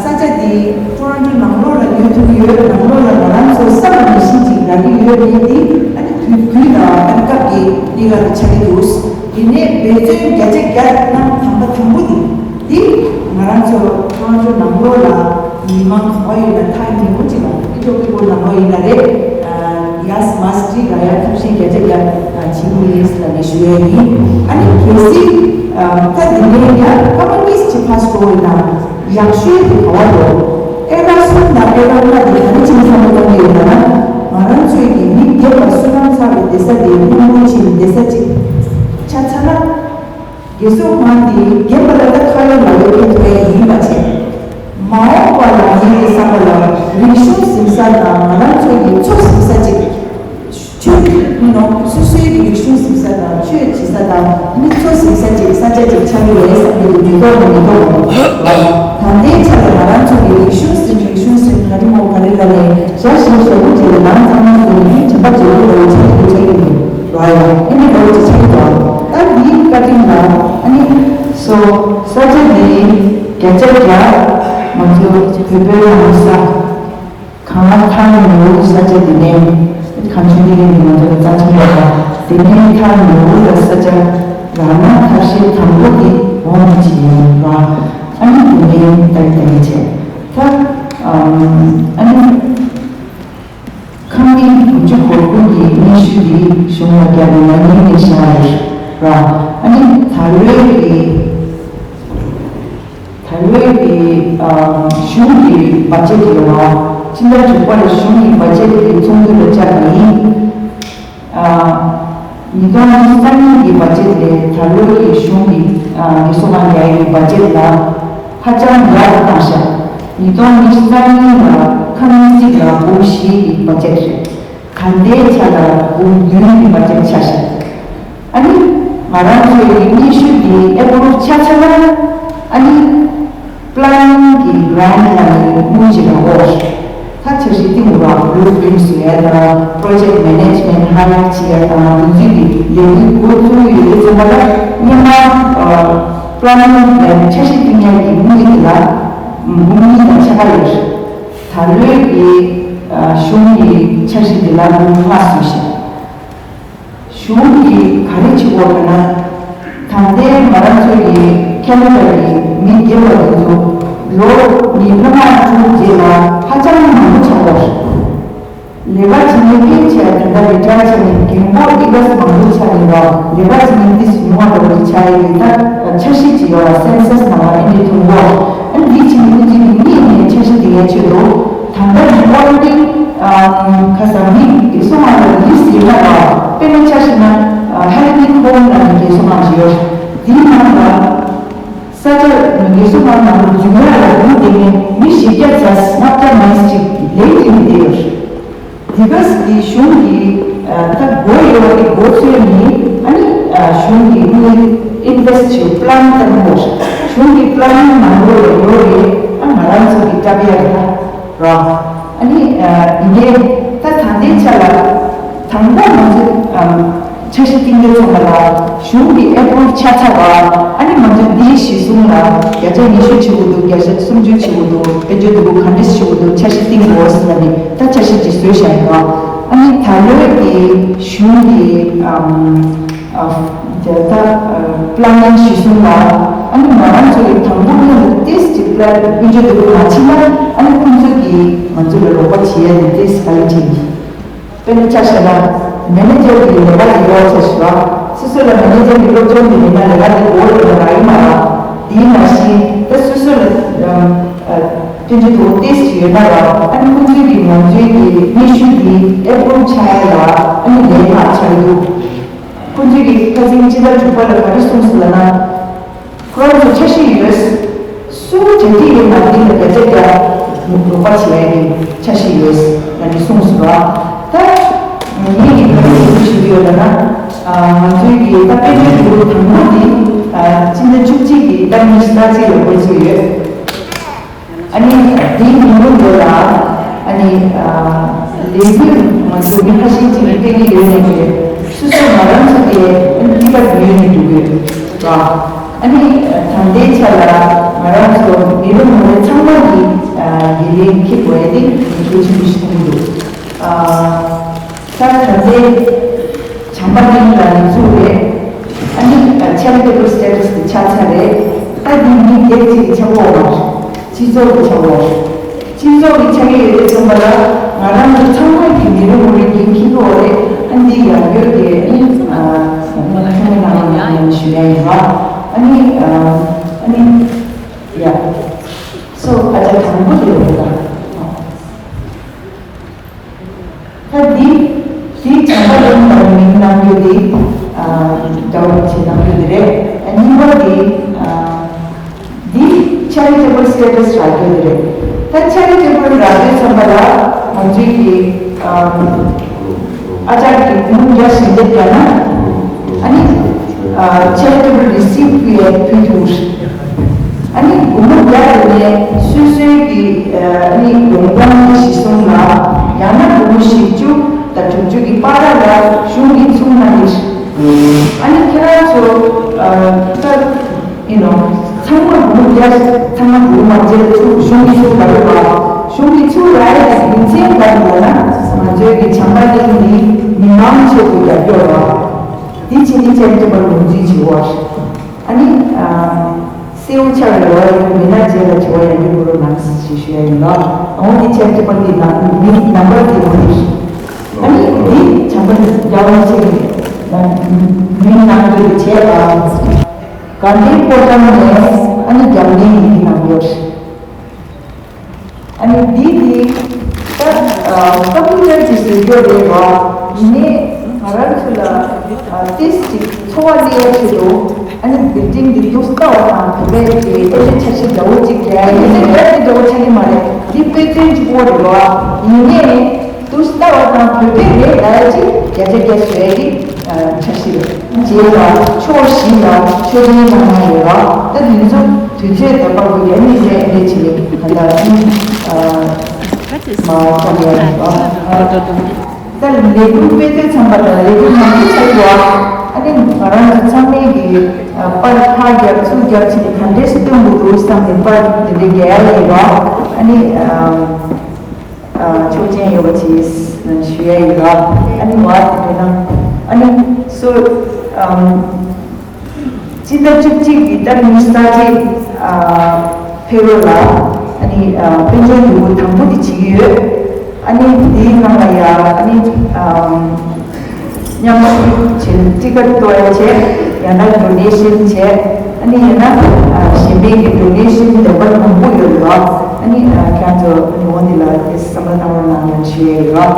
ས་ཆ་འདི་ཊོ་རོན་ཊོ་ནང་ལོགས་ལ་ཉོ་ཐུབ་ཀྱི་ཡོད། ནང་ལོགས་ལ་ང་རང་ཚོ་བསམ་པ་ནང་བཞིན་ཅིག་རག་གི་ཡོད་མེད་འདི་ཨ་ནི་དུས་དུས་དང་ཨ་ནི་སྐབས་ཀྱི་གནས་ལ་ཆགས་ཀྱི་འདུག་ཡིན་ནའི་འབད་བརྩོན་བརྒྱ་ཆ་བརྒྱ་གནང་། དང་པོ་དང་པོ་འདི་འདི་ང་རང་ཚོ་ཊོ་རོན་ཊོ་ནང་ལོགས་ལ་མི་མང་ག་པར་ཡོད་ན་ཐག་ཉེ་པོ་ཅིག་ལ་ཨི་ཊོ་པི་ཀོ་ནང་ལོགས་ཡིན་ན་རེད། ཡ་མ་སི་ཊི་ར་ཡ་ཐབས་ཤེས་བརྒྱ་ཆ་བརྒྱ་བྱེད་ཀྱི་ཡིན་ལབ་ནས་ཞུ་ཡ་ཡིན། ཨ་ནི་གལ་སྲིད་ད་འདི་ནས་ཡ་ཁ་མ་གཉིས་ཅིག་ཕར་སོང་ཡོད་ན་ཡག་ཤོས་དེ་ག་བ་རེད། ཨེ་ཀར་གསུམ་དང་ཨེ་ཀར་ལྔ་དེ་ག་རེ་བྱས་ནས་བསམ་བློ་གཏོང་གི་ཡོད་ལབ་ན། ང་རང་ཚོའི་གི་མི་སྡེ་བ་བསོད་ནམས་ཚ་བའི་སྡེ་ས་དེ་སྣུམ་འཁོར་ཕྱིན་སྡེ་ས་ཅིག་ཆ་ཚང་ན། རྒས་གསོ་ཁང་དེ་རྒན་པ་ལ་ད་ཁ་ཡོད་ལག་ཡོད་ཕེབས་ཐུབ་ཡ་ཡིན་པ་བྱས། མ་འོངས་པ་ལ་ངའི་བསམ་པ་ལ་རིག་གཞུང་ཟིན་ས་དང་ང་རང་ཚོའི་གི་འཚོ་ཟིན་ས་ཅིག་ཆོས་མི་ནོ་སོ་སོའི་གི་རིག་གཞུང་ཟིན་ས་དང་ཆོས་བྱེད་ས་དང་མི་འཚོ་ཟིན་ས་ཅིག་ས་ཆ་ཅིག་ཆགས་ཀྱི་རེད་བསམ་གྱི་འདུག་མི་ཐོག་མི་ཐོག་ད་ལྟའི་ཆ་ལ་ང་རང་ཚོ་གི་རིག་གཞུང་ཟིན་རིག་གཞུང་ཟིན་ག་རེ་མོ་ག་རེ་ལ་ལས་ཞག་ཞིག་ཞག་པོ་ཅིག་ལ་ནང་ཚང་མ་ཟིན་ནས་དྲན་པ་བརྗེད་པོ་ལ་ཆགས་ཀྱི་ཆགས་ཀྱི་འདུག་ར་ཡ། ཨེ་ནི་འདྲ་བོ་ཅིག་ཆགས་ཀྱི་འདུག་ད་འདིའི་བཀའ་དྲིན་ལ་ཨ་ནི་སོ་ས་ཆ་འདི་བརྒྱ་ཆ་བརྒྱ་ང་ཚོ་བོད་པའི་ལམ་ས་གང་ལ་ཐང་ཡོད་ས་ཆ་འདི་ནས་གང་བྱུང་འདི་ནས་ང་ཚོ་རྩ་ཆེན་པོ་དང་འདི་ནས་ཐང་ཡོད་ལ་ས་ཆ་རག་ན་ཐབས་ཤེས་དང་པོ་འདི་འོང་གི་ཅིག་ཡིན་ར། ཨ་ནི་འདི་ནས་ལྟ་གི་ལྟ་གི་བྱས་ད་ཨ་ནི། ཁང་མིག་དགུ་བཅུ་གོ་དགུ་གི་སྙན་ཞུ་འདི་གཞུང་ལ་བརྒྱབ་ནས་ཉིན་ནས་བཞག་ཡོད་ར། ཨ་ནི་ད་ལོའི་གི་ད་ལོའི་གི་ཨ་གཞུང་གི་བ་ཇེ་ཊི་ཡོད་ར། ཕྱི་ཟླ་དྲུག་པ་ལ་གཞུང་གི་བ་ཇེ་ཊི་གི་ཚོགས་འདུ་ལ་བཅར་བ་ཡིན། ཨ་ཉིས་སྟོང་ཉི་ཤུ་རྩ་གཉིས་ཀྱི་བ་ཇེ་ཊི་ལས་ད་ལོའི་གི་གཞུང་གི་ཨ་རྒས་གསོ་ཁང་རྒྱག་ཡའི་བ་ཇེ་ཊི་ལ་ཧ་ཅང་ཡག་ཏུ་བཏང་ཤག་ཉིས་སྟོང་ཉི་ཤུ་རྩ་གཉིས་ལ་ཁང་མིག་གཅིག་ལ་འབུམ་བཞི་གི་བ་ཇེ་ཊི་རེད། ད་ལྟའི་ཆ་ལ་འབུམ་བདུན་གྱི་བ་ཇེཊ་ཆགས་ཤག་ཨ་ནི་ང་རང་ཚོའི་སྙན་ཞུ་འདི་ཨེ་པུ་རུབ་ཆགས་ཚར་ན་ཨ་ནི་པི་ལེ་ནིང་གི་གྷི་རེན་ཊི་ལ་ནི་དངུལ་ཅིག་རག་གོ། ད་འཆར་གཞི་བཏིང་དགོས་པ། བླུ་པི་རིན་ཊི་བཟོ་ཡ་དང་པོ་རོ་ཇེཀ་མེ་ནེ་ཇི་མེན་ཊི་ཧ་ཡར་བྱེད་ཡ་དང་དེ་ཚོའི་གི་ལས་འགུལ་འགོ་བཙུགས་ཡོད་དུས་ཙམ་པ་ལ་སྔོན་མ་པི་ལེ་ནིང་ལ་འཆར་གཞི་བཏིང་ཡ་གི་དངུལ་དེ་ལ་འབུམ་གཉིས་དང་ཕྱེད་ཀ་ཡོད་རེད། ད་ལོའི་གི་གཞུང་གི་འཆར་གཞི་དེ་ལ་འབུམ་ལྔ་བཟོས་ཤག་གཞུང་གིས་ག་རེ་བྱེད་དགོས་ལབ་ན། ད་ལྟའི་ང་རང་ཚོའི་གི་ཁེ་ན་ཌ་གི་མི་སྡེ་བ་དེ་ཚོ་ལོ་ཉིས་སྟོང་ལྔ་དྲུག་རྗེས་ལ་ཧ་ཅང་མང་པོ་ཆགས་པ་རེད། ལས་ཀ་བྱེད་མཁན་དཔེ་ཆ་དེ་འདྲ་རི་ཊ་ཡར་བྱས་ནས་རྒན་གོག་ཨི་ཀ་སི་མང་པོ་ཆགས་ནས་ར། ལས་ཀ་བྱེད་མཁན་ཏིས་ཉུང་བ་འདྲ་བོ་ཆགས་ཡོད་ད། འཆར་གཞི་ཅིག་ཡོད་པ་སེན་སས་ནང་ལ་ཨེ་འདྲའི་ཐོན་གོ། ཨ་འདི་ཕྱི་མི་ཚོས་ཀྱི་གཉིས་ནས་འཆར་གཞི་དེ་ཡན་ཆད་དུ་ད་ལྟ་རི་ཀོ་ར་ཌིང་ཁ་སང་མི་དེ་སོང་བ་ལ་ལིས་ཡིན་ན་ར། དཔེར་ན་ཆ་བཞག་ན་ཧ་ལི་ནི་ཁོང་ལ་ནི་རྒས་གསོ་ཁང་ཞིག་ཡོད། དེའི་ནང་ལ་ས་ཆ་རྒས་གསོ་ཁང་ནང་དུ་འཛུལ་ཡག་ལ་འདུག་དེ་ནས་མི་བཞི་བརྒྱ་ཙམ་ལྔ་བརྒྱ་མན་ཙམ་ཅིག་ལན་བྱས་ནས་བསྡད་ཡོད། དེ་ག་ས་གི་གཞུང་གི་ད་སྒོ་ཡོད་པ་དེ་སྒོ་ཚུལ་ནི་ཨ་ནི་གཞུང་གི་དངུལ་ཨིན་ཝེ་སི་ཊི་བྱེད་པི་ལན་བཏབ་དགོས། གཞུང་གི་པི་ལན་ནང་ལོགས་ལ་ཡོད་རེད། ཨ་ང་རང་ཚོ་གི་བཀྲ་བེ་ར་ར། ཨ་ནི་ཡིན་གྱི་ད་ད་ལྟའི་ཆ་ལ་དང་པོ་ང་ཚོ་ འཆར་གཞི་བཏིང་དུས་ཙམ་པ་ལ་གཞུང་གིས་ཨེ་པུ་རུབ་ཆགས་ཚར་བ། ཨ་ནི་ང་ཚོས་འདིའི་གཞི་བཟུང་ལ་བརྒྱ་ཆ་ཉི་ཤུ་བྱེད་དགོས་འདུག་བརྒྱ་ཆ་སུམ་ཅུ་བྱེད་དགོས་འདུག་དཔལ་འབྱོར་འདུ་འགོད་ག་འདྲས་བྱེད་དགོས་འདུག་འཆར་གཞི་བཏིང་དགོས་ཟེར་ནས་ད་འཆར་གཞི་ཅིག་བཟོས་བཞག་ཡོད། ཨ་ནི་ད་ལོའི་གི་གཞུང་གི་ཨམ། ཨ། དེ་ད་པི་ལན་གཞི་བཟུང་ལ། ཨ་ནི་ང་རང་ཚོ་གི་དང་པོ་ནས་ཏིས་ཅིག་པི་ལན་དཔལ་འབྱོར་འདུ་འགོད་མ་བྱེད་ན། ཨ་ནི་ཁོང་ཚོ་གིས་ང་ཚོ་ལ་རོགས་པ་བྱེད་ཡ་དེ་ཏིས་ག་ལེ་བྱེད་ཀྱི། དཔེར་ན་ཆ་བཞག་ན། མེ་ནེ་ཇར་གྱི་ལས་ཀ་དེ་ཡོད་ཆ་བཞག་པ། སོ་སོ་ལ་མེ་ནེ་ཇར་གྱི་སློབ་སྦྱོང་དེ་མེད་ན་ལས་ཀ་དེ་གོ་བ་ལོན་པ་རག་གི་མ་རེད། དེ་ཡིན་ན་བཞིན་ད་སོ་སོ་ལ་ཨམ། ཨ། སྐྱོན་བརྗོད་དུ་ཏོག་ཙམ་ཡོད་ན་ར། ཨ་ནི་ཁོང་ཚོས་ཀྱི་ང་ཚོའི་གི་སྙན་ཞུ་འདི་ཨེ་པུ་རུབ་ཆགས་ཡ་ལ་ཨ་ནི་ལས་ཁག་ཆགས་ཀྱི་འདུག་ཁོང་ཚོས་ཀྱི་ཁ་སང་སྤྱི་ཟླ་དྲུག་པ་ལ་ག་རེ་གསུངས་སོང་ལབ་ན། ཁོ་རང་ཚོ་འཆར་གཞི་ཡོད། སུ་གྲ་སྒྲིག་ཡོད་ན་འདི་ལ་བརྒྱ་ཆ་བརྒྱ་རོགས་པ་བྱེད་ཡ་གི་འཆར་གཞི་ཡོད་ལབ་ནས་གསུངས་སོང་བ། ད་ངེད་ཀྱིས་ག་རེ་ཞུ་གི་ཡོད་ལབ་ན། ང་ཚོའི་གི་ད་དཔལ་འབྱོར་འདུ་འགོད་དང་པོ་འདི་སྤྱི་ཟླ་བཅུ་གཅིག་གི་ཟླ་ཉི་ཤུ་རྩ་གཅིག་ལ་འགོ་བཙུགས་ཡོད། ཨ་ནི་དེའི་ཉིན་མོ་འདི་ལ་ཨ་ནི་ལས་འགུལ་ང་ཚོ་མི་ཁ་ཤས་ཅིག་གིས་སྤེལ་གྱི་ཡོད་ནས་རེད། སོ་སོ་ང་རང་ཚོ་དེ་ཨ་ནི་ཏི་ཀ་ཉོས་ནས་འགྲོ་གི་ཡོད་ར། ཨ་ནི་ད་ལྟའི་ཆ་ལ་ང་རང་ཚོ་མི་རེ་ངོ་རེ་ཚང་མ་གིས་ཡི་ལིང་འཁྱེར་དགོས་ཡ་དེ་གལ་ཆེན་པོ་ཞིག་མཐོང་གི་འདུག་ད་ད་ལྟའི་བྱམས་པ་གླིང་ལ་ནི་ཚུགས་རེད། ཨ་ནི་charitable status དེ་ཆགས་ཚར་རེད། ད་འདི་མི་སྒེར་གཅིག་གི་ཆགས་འོག་མ་རེད། སྤྱི་ཚོགས་ཀྱི་ཆགས་འོག་སྤྱི་ཚོགས་ཀྱི་ཆགས་ཀྱི་ཡོད་དུས་ཙམ་པ་ལ་ང་རང་ཚོ་ཚང་མ་གི་མི་རེ་ངོ་རེ་འགན་འཁྱེར་དགོས་རེད། ཨ་འདི་ཡར་རྒྱས་ཀྱི་ཨ་ནི་ཚང་མ་ནང་ལ་ཡང་ཞུ་ཡ་ཡིན་པ། ཨ་ནི་ཨ་ནི་ཡ། སོ་ཨ་ཅག་དང་པོ་དེ་རེད་ད། ད་འདི་འདི་བྱམས་པ་གླིང་ལ་མིང་གནང་རྒྱུ་དེ་ཨ་འདྲ་བོ་བྱས་གནང་རྒྱུ་དེ་རེད། གཉིས་པ་དེ་ཨ་འདི་charitable status རག་རྒྱུ་དེ་རེད། ད་charitable རག་དུས་ཙམ་པ་ལ་ང་ཚོའི་གི་ཨ་ཨ་ཅག་གི་སྒོར་མོ་བརྒྱ་ཞལ་འདེབས་རྒྱག་ན་ཨ་ནི་ཨ་charitable receipt ཕུལ་ཡས་ཕུལ་ཐུབ། ཨ་ནི་སྒོར་མོ་བརྒྱ་དེ་ནས་སོ་སོའི་གི་ཨ་ནི་ཡོང་སྟངས་ཀྱི་གཞི་བཟུང་ལ་ཡང་ན་སྒོར་མོ་བཞི་བཅུ་དང་དྲུག་ཅུ་གི་བར་ལ་གཞུང་གིས་ཚུར་གནང་གི་རེད། ཨ་ནི་ཁྱེད་རང་ཚོ་ཨ་ད་ཡིན་ནོ་ཚང་མ་སྒོར་མོ་བརྒྱ་ཚང་མ་སྒོར་མོ་བརྒྱ་ཚུར་གཞུང་གིས་ཚུར་ལབ་ཡོད་པ། གཞུང་གིས་ཚུར་ལབ་ཡ་དེ་རྒྱུ་མཚན་ག་རེ་ལབ་ན་ང་ཚོའི་གི་བྱམས་པ་གླིང་འདི་མི་མང་ཆེད་དུ་རྒྱབ་སྐྱོར་བ། འདི་བྱས་ནས་charitable ངོས་འཛིན་བྱེད་དགོས་པ་རེད། ཨ་ནི་ཨ་སེའུ་ཆར་ལ་རོ་ཡ་མི་སྣ་རྗེས་ལ་བྱེད་པ་ཡང་མི་འགོར་ནམ་ཞེས་ཞུ་ཡ་ཡིན་ལ། འོ་འདི་charitable གི་ནང་མི་ནམ་བར་གྱི་ངོས་ནས། ཨ་ནི་འདི་བྱམས་པ་རྒྱལ་བ་ཆེ་གི་མི་ནང་གི་བྱས་ལ། དགའ་ལྡན་ཕོ་བྲང་ནས་ཨ་ནི་རྒྱབ་ལྡན་ཡིན་གི་ནང་ཡོད། ཨ་ནི་འདི་འདི་ད་ཀམ་པུ་ཊར་གྱི་བཟོ་བཀོད་རེད་བ། ཡིན་ནའི་ང་རང་ཚོ་ལ་ཏིས་ཅིག་འཚོ་བ་སླེབས་ཡ་ཆེད་དུ་ཨ་ནི་བིལ་ཌིང་འདི་ཏུ་ལྟ་བ་དང་བོད་པའི་གི་ཨེ་ཅེ་འཆར་གཞི་འདྲ་བོ་ཅིག་རྒྱག་ཡ་ཡིན་ན་རྒྱ་ཆེ་འདྲ་བོ་ཆགས་ཀྱི་མ་རེད། འདི་དཔེ་མཚོན་གཅིག་པོ་རེད་བ། ཡིན་ནའི་ཏུ་ལྟ་བ་དང་བོད་པའི་རེད་ལ་ཡ་ཅིག་བརྒྱ་ཆ་བརྒྱ་བཟོ་ཡ་གི་འཆར་གཞི་རེད། རྗེས་ལ་ཕྱོགས་བཞི་ལ་ཆོས་ལྡན་ཚང་མ་ཡོད་ར། ད་དེ་ཚོ་དུས་ཚོད་དང་པར་དུ་ཡར་མི་ཟད་འདི་བྱེད་ལེ་ད་ལྟ་ནི་མ་ཚང་ཡོད་ར། ད་ལས་འགུལ་སྤེལ་དུས་ཙམ་པ་དང་ལས་འགུལ་མང་པོ་ཚར་ཡོད་ར། ཨ་ནི་ང་རང་ཚོ་ཚང་མས་གི་པར་ཕར་རྒྱབ་ཚུར་རྒྱབ་བྱེད་ལེ་ག་འདྲས་སྟོན་དགོས་འདུག་བསམ་ནས་པར་དེ་འདྲས་རྒྱག་ཡ་ཡིན་ར། ཨ་ནི། ཆོག་མཆན་ཡོད་པ་ཅིག་ཞུ་ཡ་ཡིན་ལ། ཨ་ནི་བ་དེ་འདྲ་ན། ཨ་ནི་སོ། ཨམ། སྤྱི་ཟླ་བཅུ་གཅིག་གི་ཟླ་ཉི་ཤུ་རྩ་གཅིག་ཨ། ཕེབས་རོགས་ལ། ཨ་ནི་ཨ། དཔལ་འབྱོར་འདུ་འགོད་དང་པོ་དེ་བྱེད་ཀྱི་ཡོད། ཨ་ནི་དེའི་ནང་ལ་ཡ་ཨ་ནི་ཨམ། མཉམ་ཞུགས་བྱེད་ཊི་ཀེ་ཊི་གཏོར་ཡ་བྱས། ཡང་ན་ཌོ་ནེ་ཤན་བྱས། ཨ་ནི་ཡང་ན་གཞན་པའི་གི་ཌོ་ནེ་ཤན་ལེ་བལ་མང་པོ་ཡོད་རེད་བ། ཨ་ནི་ཁྱེད་ཚོ་ངོ་འདི་ལ་དེ་བསམ་བློ་བཏང་རོགས་གནང་ཡང་ཞུ་ཡ་ཡོད་ར།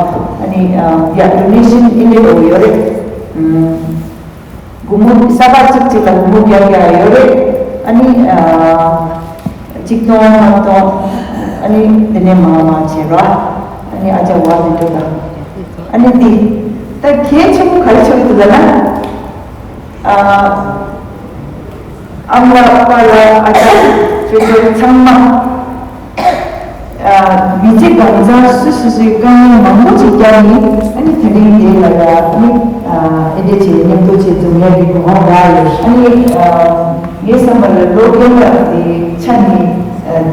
ཨ་ནི་ཡ་ཌོ་ནེ་ཤན་ཨིན་ལེ་འགྲོ་གི་ཡོད་རེད། སྒོར་མོ་ས་ཁ་གཅིག་གཅིག་ལ་སྒོར་མོ་བརྒྱ་བརྒྱ་ཡོད་རེད། ཨ་ནི་ཆིག་སྟོང་ལྔ་སྟོང་། ཨ་ནི་དེ་ནས་མང་མང་བྱས་ར། ཨ་ནི་ཨ་ཅག་བ་དེ་འདྲ་དང་། ཨ་ནི་འདི་ད་གལ་ཆེན་པོ་ག་རེ་ཆགས་ཀྱི་འདུག་ལབ་ན། ཨ་ཨ་མ་ལགས་པ་ལགས་ཨ་ཅག་ཁྱོད་ཚོ་ཚང་མ་ཨ་ མི་ཚེ་གང་ཚང་སུ་སུ་སུའི་དཀའ་ངལ་མང་པོ་ཅིག་བསྐྱལ་ནས་ཨ་ནི་དེ་རིང་དེ་ལ་ཡ་ཨ་ནི་ཨེ་འདྲ་བྱས་མཉམ་དུ་བྱས་འཛོམས་ཡ་གི་གོ་སྐབས་རག་ཡོད། ཨ་ནི་ངའི་བསམ་པ་ལ་ལོ་རྒན་པ་དེ་ཆ་ནས་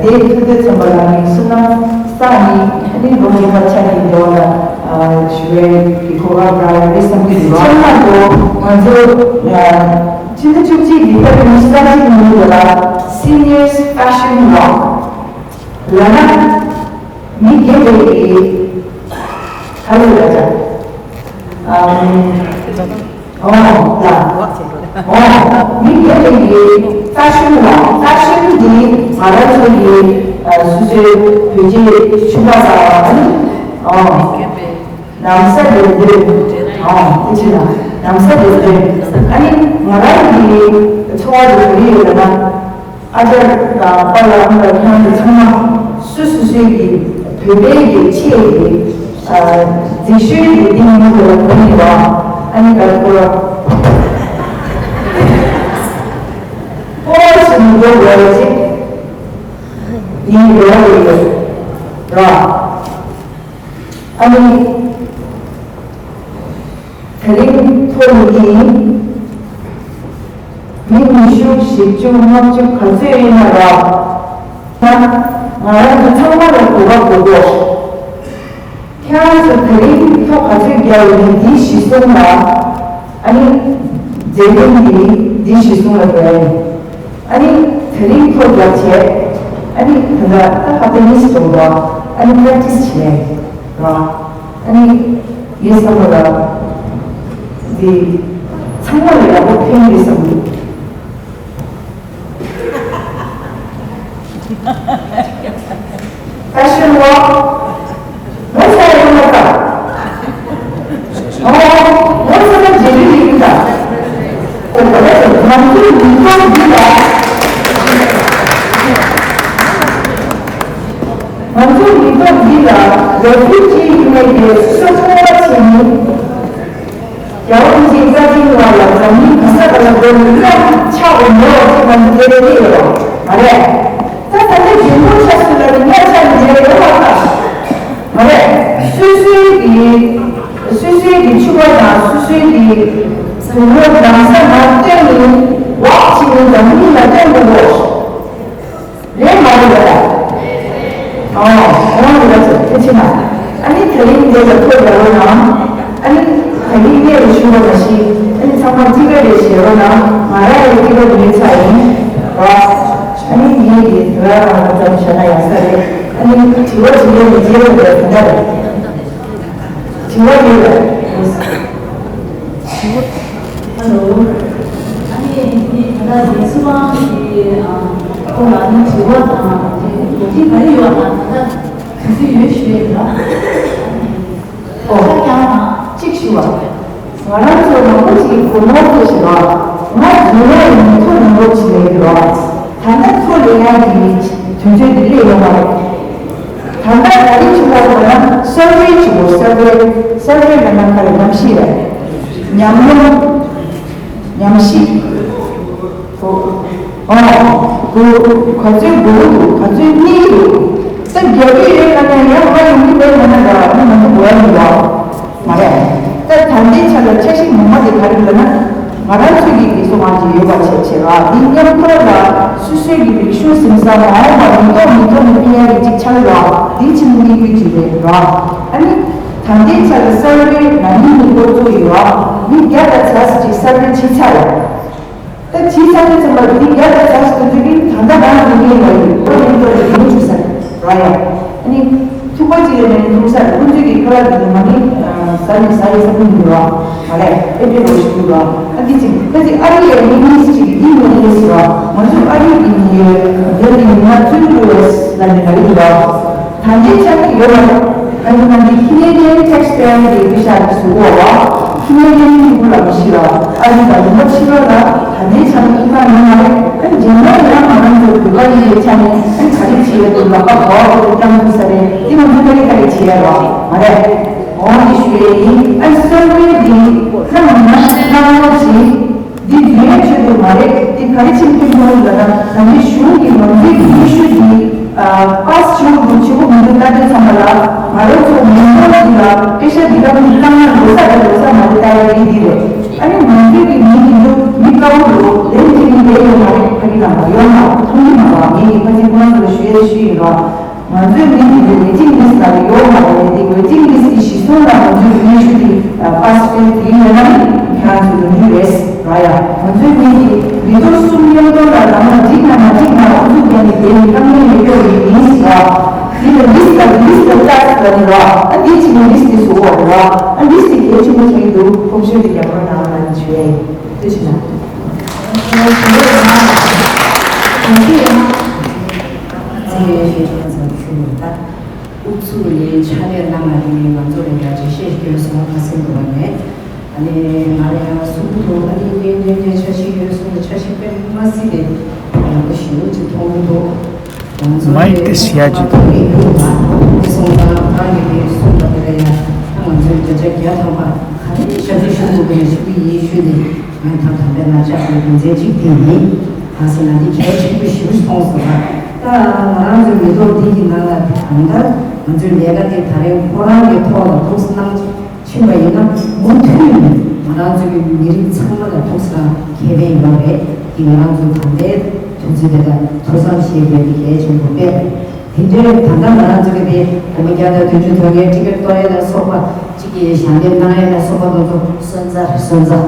དེ་ཐུགས་འདོད་ཚང་པ་ལ་ནི་བསོད་ནམས་བསགས་ནས་ཨ་ནི་ལོ་རྒན་པ་ཆ་ནས་འདི་བ་ལ་ཞུ་བའི་གི་གོ་སྐབས་རག་ཡོད་རེད་བསམ་གྱི་འདུག་ཚང་མ་ལོ་ང་ཚོ་ཕྱི་ཟླ་བཅུ་གཅིག་གི་ཕེབ་རུ་ཉི་ཤུ་རྩ་གཅིག་ཉིན་ལ་Seniors Fashion Walk ལ་ན། མི་སྒེར་རེ་ཡི་ཧ་ལས་ལ་ཅག་ཨམ། ཨོ་ལ། ཨོ། མི་སྒེར་རེ་ཡི་ལྟ་ཞིབ་ལ་ལྟ་ཞིབ་འདི་ང་རང་ཚོ་ཡི་སོ་སོའི་བོད་ཀྱི་ཕྱུ་པ་ཟ་བ་ཨ་ནི། ཨོ། ནམ་ས་ལས་འདོད། ཨོ་དེ་ཕྱིར་ན་ནམ་ས་ལས་འདོད། ཨ་ནི་ང་རང་གི་འཚོ་བ་དེ་བོད་ཡིག་ཡོད་ན། ཨ་ཅག་དང་པཱ་ལགས་ཨ་མ་ལགས་ཁྱེད་རང་ཚོ་ཚང་མ་སུ་སུ་སུའི་གི་བོད་པའི་གི་ཆེད་ཀྱི་ཨ་འཛིན་ཤོས་ཀྱི་འདི་ཉིན་མོ་ལ་གོ་ནི་བ། ཨ་ནི་ད་ཁོ་ར་ཁོ་ར་སུ་མི་འགྲོ་དགོས་ཅིག་ཡིན་ཡོད་རེད་ར། ཨ་ནི། དེ་རིང་ཐོག་ནས་མི་ཉི་ཤུ་བཞི་བཅུ་ལྔ་བཅུ་ག་ཚོད་ཡིན་ན་ར། ང་རང་ཚོ་ཚང་མ་ལ་གོ་བ་གོ་དགོས། ཁྱེད་རང་ཚོ་དེ་རིང་ཐོག་ག་ཚོད་བརྒྱབ་ཡོད་མེད་འདི་གཞི་བཟུང་ལ། ཨ་ནི་མཛད་རིམ་འདི་འདི་གཞི་བཟུང་ལ་འགྲོ་ཡ་ཡིན། ཨ་ནི་དེ་རིང་ཐོག་བརྒྱབ་བྱས། ཨ་ནི་ད་ལྟ་ད་ཧབ་ཏ་གཉིས་སུ་འགྲོ་འདུག་ཨ་ནི་པེ་རེག་ཊི་སི་བྱས་ར། ཨ་ནི་ངའི་བསམ་བློ་ལ་འདི་ཚང་མ་ལ་ཡག་པོ་ཕན་གྱི་བསམ་འདུག Fashion Walk ངོ་ཚ་ཡོང་མ་ཐག་ཨོ་ངོ་ཚ་ན་རྗེས་ལུས་ཡིན་ད། ང་ཚོའི་མི་ཐོག་འདི་ལ། ང་ཚོའི་མི་ཐོག་འདི་ལ་རེ་ཕུལ་གྱི་ཡིན་ནའི་དེ་སོ་སོ་བ་བྱེད་མིན། རྒྱལ་བ་རིན་ཆེན་བཀའ་དྲིན་ལ་ལ་འཛམ་གླིང་ག་ས་ག་ལ་འགྲོ་མི་ཀ་ཆགས་འོང་མོ་ཅེས་པ་འདི་དེ་རེད་ཡོད་མ་རེད། ད་ད་ལྟ་རྒྱུན་པོ་ཆགས་སུ་ལ་ནི་ཉག་ཆགས་ནི་རེད་ཡོད་མ་ད། མ་རེད། སོ་སོའི་གི་སོ་སོའི་གི་ཕྱུ་པ་དང་སོ་སོའི་གི་བུ་མོ་རང་ས་མ་སྟོན་ནི་ཝག་ཅིག་ནི་འཛམ་གླིང་ལ་སྟོན་དགོས་གོ། རེད་མ་རེད་པ། ཨོ། འོང་རེད་ཚོ་ཐེ་ཆེ་ན། ཨ་ནི་དེ་རིང་འདི་ལ་ཐོ་རྒྱག་རོགས་གནང་། ཨ་ནི་དེ་རིང་གནས་ལ་ཞུ་བ་མ་ཤི། ཨ་ནི་ཚང་མ་ཐི་ག་རེ་བཞེས་རོགས་གནང་། ང་རང་ཡང་ཐི་ག་རེ་མེད་ཚ་ཡིན། རོ། ཨ་ནི་ངས་ཀྱི་དེ་ར་རང་ཙམ་བྱས་ན་ཡག་ས་རེད། ཨ་ནི་དྲི་བ་དྲི་ལན་མི་བརྗེད་རོགས་རེད་ད་རེད། དྲི་བ་ཡོད་རེད། ཧ་ལོ། ཨ་ནི་ངས་ད་ལྟ་རྒན་ཚུལ་ཁྲིམས་ཀྱི་ཁོང་ལ་ནི་དྲི་བ་དང་དེ་འགོ་ཁྲིད་ག་རེ་ཡོད་པ་དང་ད་ལྟ་དུས་ཚོད་ཡོད་ཞུ་ཡས་ཡིན་ལ། ཨོ། ཁ་རྐྱང་དང་གཅིག་ཞུ་བ། ང་རང་ཚོ་མང་པོ་ཞིག་སྒོར་མོ་ཐོག་ཞིག་ལ་ང་རྫུན་ལས་ཡིན་ཐོག་མང་པོ་ཞིག་ལས་ཡོད། ད་ལྟ་ཚོ་ལས་ཡག་གི་དུས་ཚོད་འདི་སླེབས་ཡོང་བ་རེད། ད་ལྟ་ག་རེ་བྱེད་དགོས་ལབ་ན་སར་ཝེ་བྱེད་དགོས། སར་ཝེ། སར་ཝེ་ལབ་ན་ག་རེ་ཉམས་ཞིབ་རེད། ཉམས་མྱོང་། ཉམས་ཞིབ། ཨོ། གོ་ག་ཚོད་དགོས་འདུག་ག་ཚོད་རྙེད་འདུག་ད་རྒྱག་གི་ཡོད་ལབ་ན་ཡང་ང་ཡོང་གི་མེད་ལབ་ན་འདྲ་བ་ནི་ང་ཚོ་དགོས་ཡ་མི་འདུག་མ་རེད། ད་ད་ལྟའི་ཆ་ལ་འཆར་གཞི་ངོ་མ་དེ་ག་རེ་ལབ་ན། ང་རང་ཚོའི་གི་དགེ་སོ་ང་ཅིག་ཡོད་པ་བྱས་བྱས་ར། འདི་མཉམ་ཐོག་ལ་སོ་སོའི་གི་རིག་གཞུང་ཟིན་ས་མ་འོངས་པ་མི་ཐོག་མི་ཐོག་ནས་ཕན་ཡ་གི་ཅིག་ཆགས་ར། འདི་ཕྱི་མི་གི་ཅིག་རེད་ར། ཨ་ནི་ད་ལྟའི་ཆ་ལ་སར་ཝེ་ན་ནིང་ནི་འགོ་བཙུགས་ཡོད་ར། མི་བརྒྱ་དང་ཆ་ཅིག་སར་ཝེ་བྱས་ཚར་ཡོད། ད་ཇི་ལྟར་ཚང་མ་འདི་རྒྱ་ལ་ཆ་ཞིག་ཏུ་འཇུག་གིན་ད་ལྟ་རང་གི་ངེས་ལ་ཡོད་པ་ཡིན་ཏོ་ལ་ཡིན་ཆུ་ས་ར་ཡ། ཨ་ནི་ཐུག་པ་ཅིག་ལས་མེད་ཐུག་ས་ཁོང་ཚོས་ཀྱི་ཁ་ལག་འདི་ནི་མ་ནི་ཟ་ནི་ཟ་ཡི་ས་ཁུལ་འདི་ར་མ་རེད་ཨེ་འདྲེ་རོ་ཞིག་འདུག་ར། ཨ་འདི་ཅིག་ད་ཅིག་ཨ་རི་ཡ་ནི་ནི་ཅིག་ཡིན་ནི་ཨེ་སི་ར། ང་ཚོ་ཨ་རི་གི་ནི་ཡོད་འདི་ནི་ང་ཚོའི་ལུ་ཨེ་སི་ལ་ནི་ལ་ཡིན་ར། ད་ལྟའི་ཆ་ནས་ཡོད་པ་རེད། ཨ་ནི་ང་འདི་ཁི་ནེ་ཌི་ཡན་ཊེག་སི་པེ་ཡར་གི་བི་ཤ་གི་སུ་གོ་བ། ཁི་ནེ་ཌི་ཡན་ཕྲུ་གུ་ལ་མི་ཤི་ལ། ཨ་ནི་ད་ལུང་པ་ཕྱི་ལོགས་ལ་ད་ལྟའི་ཆ་ནས་ཁྱི་ཁ་ཉོ་མ་རེད། ཨ་ནི་རྗེས་མ་ཡང་ང་རང་ཚོ་བོད་པ་ཡིན་པའི་ཆ་ནས་ཨ་ནི་ག་རེ་བྱེད་ཡོད་དུ་ལག་པ་གོ་བ་དེ་བརྐྱང་ཐུབ་ས་རེད། དེ་ང་ཚོ་ད་རེས་ད་རེས་བྱེད་ཡ་རོགས་མ་རེད། འོང་དེ་ཞུ་ཡས་ཡིན། ཨ་ནི་སོ་སོའི་དེ་ཁ་ནང་ན་ཁ་ནང་ཞིག་འདི་དུས་ཡོད་ཆེད་དུ་མ་རེད། འདི་ག་རེ་ཕྱིན་ཐུབ་མ་རེད་ལབ་ན་ད་ནི་གཞུང་གི་ནོར་འཛིན་གྱི་ཡེ་ཤུ་འདི་ པཱ་སི་ཆེན་པོ་ཆེན་པོ་མི་འདུག་ལྟ་དུས་ཙམ་པ་ལ། ང་རང་ཚོ་མི་འདུག་འདི་ལ་སྐད་ཆ་འདི་ག་མི་གང་ན་ལོ་ས་དང་ལོ་ས་མ་རེད། ལྟ་ཡ་ཡིན་འདི་རེད། ཨ་ནི་ང་ཚོའི་གི་མི་འདི་ཚོ་མི་དཀར་པོ་ལོ་ལན་དེ་མི་ལས་ཡོད་མ་རེད། ཕ་གི་ལ་མ་ཡོད་མ་མཐོང་གི་མ་རེད། ངས་ངའི་ཕ་གི་ཁོ་རང་ཚོ་ལ་ཞུ་ཡས་ཞུ་ཡིན་རོགས། ང་ཚོའི་མི་འདི་ཚོ་ཝེ་ཊིང་ལིསི་ལ་ཡོད་མ་རེད། དེ་ཝེ་ཊིང་ལིསི་གི་གཞི་བཟུང་ལ་ང་ཚོའི་སྙན་ཞུ་དེ་པཱ་སི་ཕེལ་དེ་ཡིན་ན་ནི་ཁྱེད་རང་ཚོ་ཡོང་རྒྱུ་རེད། ར་ཡ། ང་ཚོའི་མི་དེ་མི་ཐོག་གསུམ་མཉམ་དུ་ལ་ལམ་ལ་འགྲིག་ན་མ་འགྲིག་ན་ཨུ་ཚུགས་བརྒྱབ་ནས་བསྡད་ནས་དཀའ་ངལ་མི་སྐྱོ་བའི་མིང་ཟེར་བ། འདི་ལ་ལིས་ལ་ལིས་ལ་ལྟ་ཟེར་བ་ནི་ར། ཨ་འདི་ཅི་ནས་ལིས་དེ་བཟོ་བ་ར། ཨ་ལིས་དེ་གལ་ཆེན་པོ་ཆགས་ཀྱི་འདུག་ཁོང་ཆོས་དེ་རྒྱབ་རོགས་གནང་ལ་ནི་བྱོས། ཐུགས་རྗེ་ཆེ་གནང་། ཨུ་ཚུགས་ལས་ཕྱག་ལས་གནང་བ་དེ་ནི་ང་ཚོ་ལ་ཡང་འགྲེལ་བཤད་སྐྱོན་སོང་ཁ་སེང་འདུག་བ་ནས། ཨ་ནི་ང་ལ་ཡང་གསུང་གི་འདུག་ཨ་ནི་གཉེན་ཉེ་གཉེན་འཆར་གཞི་ཡོད་གསུང་གི། འཆར་གཞི་དཔེ་མ་སྲིད་པའི་ཡག་པོ་ཞེ་པོ་ཅིག་མཐོང་གི་འདུག་ང་ཚོའི་མའིག་དེ་ཤི་ཡ་ཅིག་འདུག་ཨ་ནི་སོང་ཙང་ཁ་གི་དེ་གསུང་པ་དེ་ལ་ཡང་ང་ཚོའི་བརྒྱ་ཆ་བརྒྱ་ཐམ་པ་ག་རེ་ཞབས་ཕྱི་ཞུ་དགོས་པའི་ཞུ་གི་ཡིན་ཞུས་ནས། ང་ད་ད་ལྟ་ན་ཆགས་པའི་རྒྱུ་མཚན་གཅིག་དེ་ཡིན། གང་ཟེར་ན་འདི་གལ་ཆེན་པོ་ཞེ་པོ་ཞིག་མཐོང་སོང་ང་། ད་ང་རང་ཚོའི་མི་ཐོག་འདི་གི་ནང་ལ་གང་ལྟར་ང་ཚོའི་ལས་ཀ་དེ་ད་རིང་ཁོ་རང་གི་ཐོག་ལ་ཐུགས་སྣང་ཕྱིན་པ་ཡིན་ན་མུ་མཐུད་ནས་ང་རང་ཚོའི་མི་རིགས་ཚང་མ་ལ་ཐུགས་སྣང་ཁེ་ཕན་ཡོད་རེད། འདི་ང་རང་ཚོའི་ད་ལྟའི་དུས་ཚོད་དེ་ལ་ཐུགས་བསམ་བཞེས་དགོས་འདི་གལ་ཆེན་པོ་དཔེ་རེད། དེ་འདྲའི་ད་ལྟ་ང་རང་ཚོ་གི་དེ་སྒོར་མོ་བརྒྱ་དང་བདུན་ཅུ་ཐོབ་མཁན་ཊི་ཀེ་ཊི་གཏོང་ཡས་ལ་སོགས་པ་གཅིག་གིས་ཞལ་འདེབས་གནང་ཡས་ལ་སོགས་པ་དེ་ཚོ་སོན་རྩ་རེད། སོན་རྩ།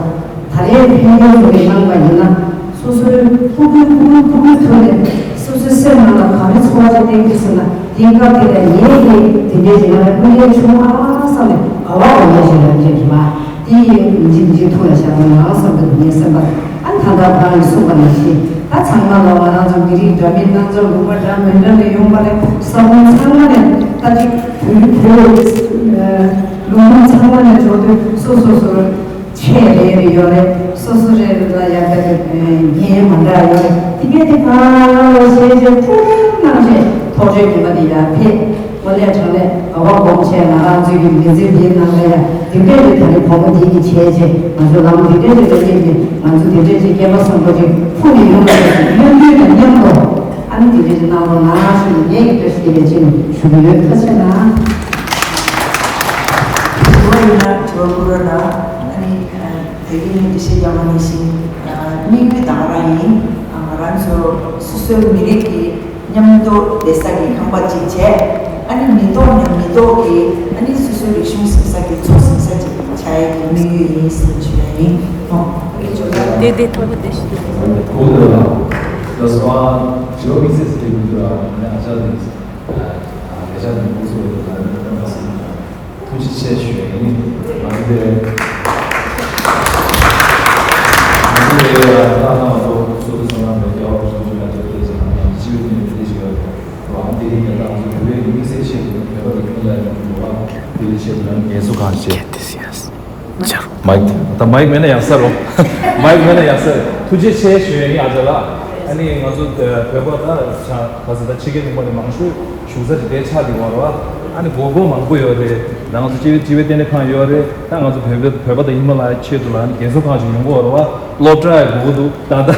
ད་རེས་ཕན་ཚུན་ཚོ་གི་གནང་པ་ཡིན་ན་སོ་སོའི་ཕྲུ་གུའི་ཕྲུ་གུའི་ཕྲུ་གུའི་ཐོག་ནས་སོ་སོའི་སེམས་ནང་ལ་ག་རེ་ཚོར་བ་ཅིག་བསྟན་གྱི་ཟེར་ན། དེའི་སྐབས་དེ་ལ་ངས་ཀྱིས་དེ་འདྲའི་ཞིག་ང་ལ་སྐུ་ལས་བྱུང་ཨ་བསམ་ནས་དགའ་བ་དགའ་མོ་ཞིག་ལ་སྐྱེས་ཀྱི་མ། དེ་ཡིས་མི་འཇིགས་མི་འཇིགས་ཐུགས་ལ་བཞག་པ་ནང་བསམ་པ་དེ་ངའི་སེམས་པ། ཨ་ད་ལྟ་ཁོ་རང་གིས་གསུངས་པ་ནང་བཞིན་ད་ཚང་མ་ལ་ང་རང་ཚོ་མི་རིགས་འདྲ་མིན་སྣ་ཚོགས་ལུང་པ་འདྲ་མི་འདྲ་ནས་ཡོང་བ་རེད། ས་ཁོངས་ཚང་མ་ནས་ད་ཅིག་བོད་བོད་ལུང་ཁག་ཚང་མ་ནས་འབྱོར་དུས་སོ་སོ་སོར་ཆས་རེ་རེ་ཡོད་རེད། སོ་སོ་རེ་རེ་ལ་ཡང་ད་ཅིག་ངན་མ་འདྲ་ཡོད་རེད། དེ་གས་དེ་གང་ལ་ཤེས་བྱས་ཐུགས་རྗེ་གནང་བྱས་ཐོག་ཆོས་ཉི་མ་དེ་ཡར་ཕེབས། དངོས་གནས་དྲང་གནས་དགའ་བ་སྒོམ་བྱས་ང་རང་ཚོའི་གི་ལས་འཛིན་འདིའི་ནང་ལ་ཡང་དེ་འདྲས་ཀྱི་ད་རེས་བུ་མོ་འདི་གི་བྱས་རྗེས་ང་ཚོ་ལམ་འདི་འདྲས་ཀྱི་ལ་སྐྱེས་ནས་ང་ཚོ་དེ་འདྲས་ཀྱི་སྐྱེས་པ་བཟང་པོ་ཅིག་ཕུགས་ནས་ཡོང་བ་ཞིག་སྨོན་འདུན་དང་མཉམ་དུ་ཨ་ནི་དེ་འདྲས་ཀྱི་གནང་རོགས་གནང་ཞུ་ནས་ངས་ཀྱི་བཀྲ་ཤིས་བདེ་ལེགས་ཅེས་ཞུ་གི་ཡོད། ཐུགས་རྗེ་ཆེ་གནང་། དྲི་བ་ཡོད་ན་དྲི་བ་བསྐུར་རོགས་གནང་། ཨ་ནི་དེ་གི་ནི་འགྲེལ་བཤད་རྒྱག་པ་ནང་བཞིན་དམིགས་ཡུལ་དང་རང་ཡིན། ང་རང་ཚོ་སོ་སོའི་མི་རིགས་ཀྱི་མཉམ་དུ་བསྡད་ས་ཀྱི་ཁང་པ་གཅིག་བྱས། ཨ་ནི་མི་ཐོག་ནས་མི་ཐོག་གི་ཨ་ནི་སོ་སོའི་རིག་གཞུང་ཟིན་ས་གི་ཚོ་ཟིན་ས་གཅིག་བྱ་ཡས་ཀྱི་དམིགས་ཡུལ་ཡིན་ཟེར་ཞུ་ཡ་ཡིན། ཨོ། དེ་དེ་དང་པོ་དེ་ཞུ། ཨོ་དེ་ལ་ལ་སོ་ཨ་ཇོ་མི་སེ་སི་དེ་གུ་ཏུ་ར་ནི་ཨ་ཅག་ནི་ཨ་ཨ་ཨ་ཅག་ནི་ཁོ་ཚོ་ལ་ལ་ནི་ཨ་ཅག་ནི། ཐུགས་རྗེ་ཆེ་ཞུ་ཡ་ཡིན། ང་ཚོ་དེ་ང་ཚོ་དེ་ཡ་ད་ང་ཚོ་སོ་སོ་སོ་ནང་མེད་རྒྱ་བ་སོ་སོ་ང་ཚོ་དེ་ཞིག་ང་ཚོ་སྤྱི་བའི་ཐོག་ནས་དེ་ཞིག་ཡོད་རེད། ང་དེ་རིང་ཡ་ད་ང་ཚོ་བོད་པའི་དམིགས་བསལ་ཆེད་དུ་བོད་པ་དེ་ཀུན་ལ་ཡོང་གི་འདུག་བ། དེ་ལ་ཆེད་དུ་ང་ངལ་གསོ་གང་བྱེད། མའིག་ད་མའིག་མེད་ན་ཡག་ས་རོ། མའིག་མེད་ན་ཡག་ས་རེད། ཐུགས་རྗེ་ཆེ་ཞུ་ཡ་ཡིན་ཨ་ཅག་ལགས། ཨ་ནི་ང་ཚོ་བོད་པ་ད་ཆ་ག་ས་ད་ཕྱི་རྒྱལ་ལུང་པ་ནས་མང་ཤོས་བཞུགས་ས་ཅིག་དེ་ཆགས་ཀྱི་ཡོད་རེད་བ། ཨ་ནི་དགོས་མཁོ་མང་པོ་ཡོད་རེད། ད་ང་ཚོ་སྤྱི་བའི་སྤྱི་བའི་ལྟེ་གནས་ཁང་ཡོད་རེད། ད་ང་ཚོ་བོད་པའི་བོད་པ་དང་ཡིན་མ་ལ་ཆེད་དུ་ལ་ཨ་ནི་རྒན་གསོ་ཁང་ཞིག་ཡོང་གི་ཡོད་རེད་བ། སློབ་གྲྭ་ཡང་དགོས་ཀྱི་འདུག་ད་ད་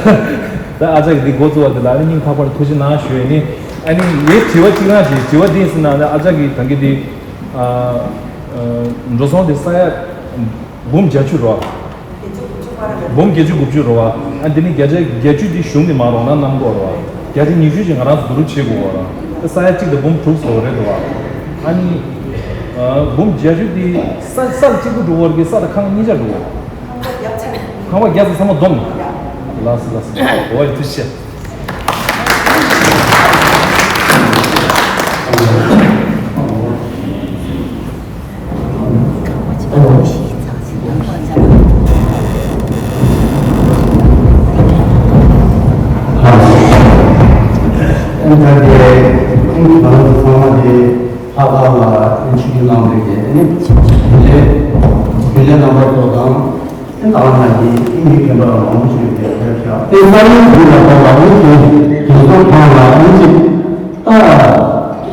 ད་ཨ་ཅག་གིས་འདི་འགོ་བཙུགས་པ་དེ་ལ་ཨ་ནི་སྙིང་ཐག་པ་ནས་ཐུགས་རྗེ་གནང་ཞུ་ཡས་ནི། ཨ་ནི་ངའི་དྲི་བ་གཅིག་རང་ཅིག་དྲི་བ་འདི་ཟེར་ན་ཨ་ཅག་གིས་ད་གིན་འདི་ཨ་ཨ་འགྲོ་སོང་དེ་ས་ཡ་འབུམ་བརྒྱད་ཅུ་རེད་བ། འབུམ་བརྒྱད་ཅུ་དགུ་བཅུ་རེད་བ། ཨ་འདི་ནི་བརྒྱ་ཆ་བརྒྱད་ཅུ་འདི་གཞུང་གིས་མ་རོགས་ན་གནང་དགོས་རེད་བ། བརྒྱ་ཆ་ཉི་ཤུ་ཅིག་ང་རང་ཚོ་བསྡུ་རུབ་བྱེད་དགོས་རེད་བ། ས་ཡ་གཅིག་དང་འབུམ་དྲུག་ཟེར་བ་རེད་འདུག་བ། ཨ་ནི་ཨ་འབུམ་བརྒྱད་ཅུ་འདི་ས་ས་གཅིག་པུ་འགྲོ་བ་རེད་གི་ས་དང་ཁང་གཉིས་ཆ་འགྲོ་བ། ཁང་པ་བརྒྱབ་ཚེ་ཚང་མ་བསྡོམས། ལགས་སོ་ལགས་སོ། འོ་ཡ་ཐུགས་རྗེ་ཆེ། ཨ་ད་དེ་ང་རང་ཚོ་ཚང་མ་དེ་ལྷག་དཀར་ལ་ཆིབས་བསྒྱུར་གནང་བའི་གི་ཨ་ནི་རྒྱུན་ལས་རྒྱུན་ལས་རྣམ་པ་ཚོ་དང་ཨ་ནི་ད་ག་ནང་བཞིན་ཨ་ནི་མི་རྒན་པ་མང་པོ་ཞིག་ཡོད་པའི་ཕེབས་ཤག་དེ་ས་ཡོམ་དུས་ལ་ད་ལ་ཨ་ནི་དེ་དེ་ཚོ་ཁང་ལ་ཨ་ནི་ཅིག་ད་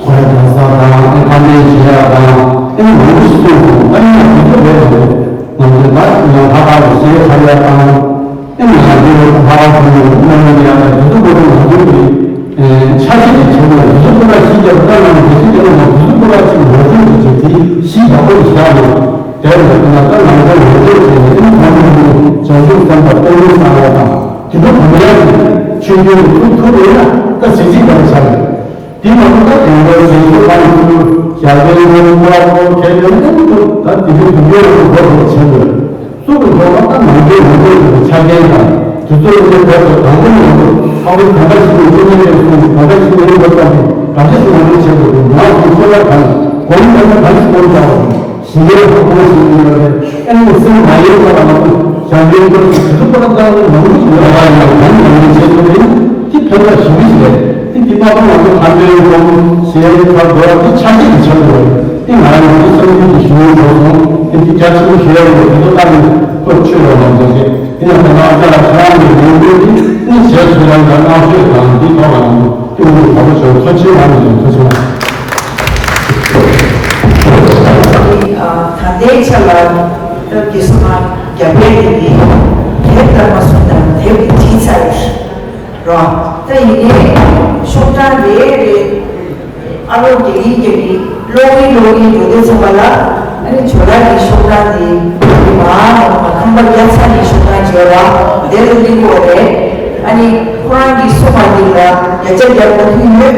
གོ་ཡ་གོ་ས་དང་ཨ་ནི་ཁ་འདོན་བྱེད་ཡ་དང་ཨ་ནི་མང་པོ་ཞིག་གསུངས་སོང་། ཨ་ནི་ཡང་དེ་ཚོ་རེད་འདུག་ང་ཚོས་ད་ཡང་ལྷག་དཀར་གྱི་སེ་ཁ་ཡ་དང་། ཨེ་ང་ཚོའི་ལྷག་པར་དུ་སྔོན་མ་ཡང་དུས་ཚོད་འགོར་དུས་ང་ཚོའི་གི་འཆར་གཞི་དེ་བྱེད་དགོས། དུས་ཚོད་འགོར་ ད་ནང་པའི་ངོ་སྤྲོད་བྱས་ནས་ཨེ་ནི་ཁོང་ཚོ་གཉིས་བྱང་ཆུབ་སེམས་དང་སྟོང་ཉིད་གསང་བ་དང་དེ་ཚོ་གང་ཡག་གི་ཆོས་རྒྱུན་དུ་ཐུག་ཐུབ་ཡོད་ན་ད་གཟི་བརྗིད་ལྡན་པ་ཆགས་ཡོད། དེ་མ་གཏོགས་ད་དེང་སྐབས་ཟིན་ཐོ་ཁང་དུ་ཞག་པའི་ངོ་བོ་ཁོ་ཁྱེད་ཀྱི་ཨེ་ནི་ད་དེ་འདྲའི་དུས་ཡོད་ལ་ཁོ་བོད་དུ་ཕྱིན་དགོས། སུ་གི་ཐོག་ལ་ད་ནང་པའི་ངོ་སྤྲོད་ཀྱི་ཆ་རྐྱེན་དང་དུས་ཚོད་ཀྱི་བོད་དུ་དང་པོ་ནས་ཡོང་དུས་ཧ་གོ་གང་འདྲ་ཞིག་ཡོད་ཀྱི་མེད་པའི་གསུང་གང་འདྲ་ཞིག་ཡོད་པ་ཙམ་གྱིས་གང་འདྲ་ཞིག་ངོ་སྤྲོད་བྱེད་དགོས་ཀྱི་ང་ཚོའི་ཚོད་ལྟ་གང་གོང་ནས་གང་ཞིག་གོང་བྱ་བ་ཞི་བའི་ཧ་གོ་ཞིག་ཡོད་པ་རེད། ཨེ་ནི་སེམས་མ་ཡེངས་པ་ལ་ང་ཚོ་བྱམས་པའི་སྐོར་གྱི་དུས་ཚོད་པར་བཏང་ནས་ནང་མི་ཞིག་ཡོད་པ་ཡང་གང་ནང་མི་བྱེད་ཐུབ་པ་ཡིན་དེ་ཕན་ཐོགས་ཞི་བའི་ཞིག་རེད། དེ་འདི་མ་གཏོགས་ང་ཚོ་དམ་པའི་སྒོམ་ཞེས་ཁ་འགྲོ་བ་འདི་ཆ་རྐྱེན་གྱི་ཆ་འགྲོ་བ་རེད། དེ་ང་རང་ཚོའི་བསམ་ཚུལ་གྱི་ཞུ་ཡུལ་འགྲོ་སོང་། དེ་འདི་རྒྱ་ཆེན་པོ་ཞུ་ཡ་ཡོད་པ་དེ་ཚོ་བཀའ་ནས་ཁོ་ཆོས་ཡོང་བ་མཛད་རྗེས་དེ་ཡང་ད་ལྟ་ཨ་ཅག་ལ་ཁྱེད་རང་གི་ལས་འགུལ་འདི་ནི་ཞལ་ཆོས་ལ་ཡང་བསྔགས་བརྗོད་དང་འདི་ཐོག་ལ་ཡང་སྐྱོན་འགྲོ་བ་ཆོས་ཚོ་ཆེ་བ་ནས་ཡང་ཐུགས་ཆེ་བ། ད་ལྟའི་ཆ་ལ་སྟབས་ཀྱིས་སོང་ན་རྒྱ་བལ་གྱི་དེབ་ལྟར་མ་སོང་དང་དེབ་ཀྱི་བྲིས་ཚར་རོ། ད་ཡིན་ནའི་ཤོག་གྲངས་རེ་རེ་ཨ་ལོ་རྒྱ་ཡིག་རྒྱ་ཡིག་ཀློག་གིན་ཀློག་གིན་འགྲོ་དུས་ཚང་མ་ལ་ཨ་ནི་ཇོ་ལགས་ཀྱི་ཤོག་གྲངས་དེ་དེ་མ་འོངས་པ་ཁང་པ་རྒྱ་ཚ་ནས་ཤོག་གྲངས་བརྗེ་བ་དེ་ལ་གླེང་དགོས་རེད། ཨ་ནི་ཁོ་རང་གིས་གསུངས་པ་འདི་ལ་བརྒྱ་ཆ་བརྒྱ་མ་མཐུན་ཡོད།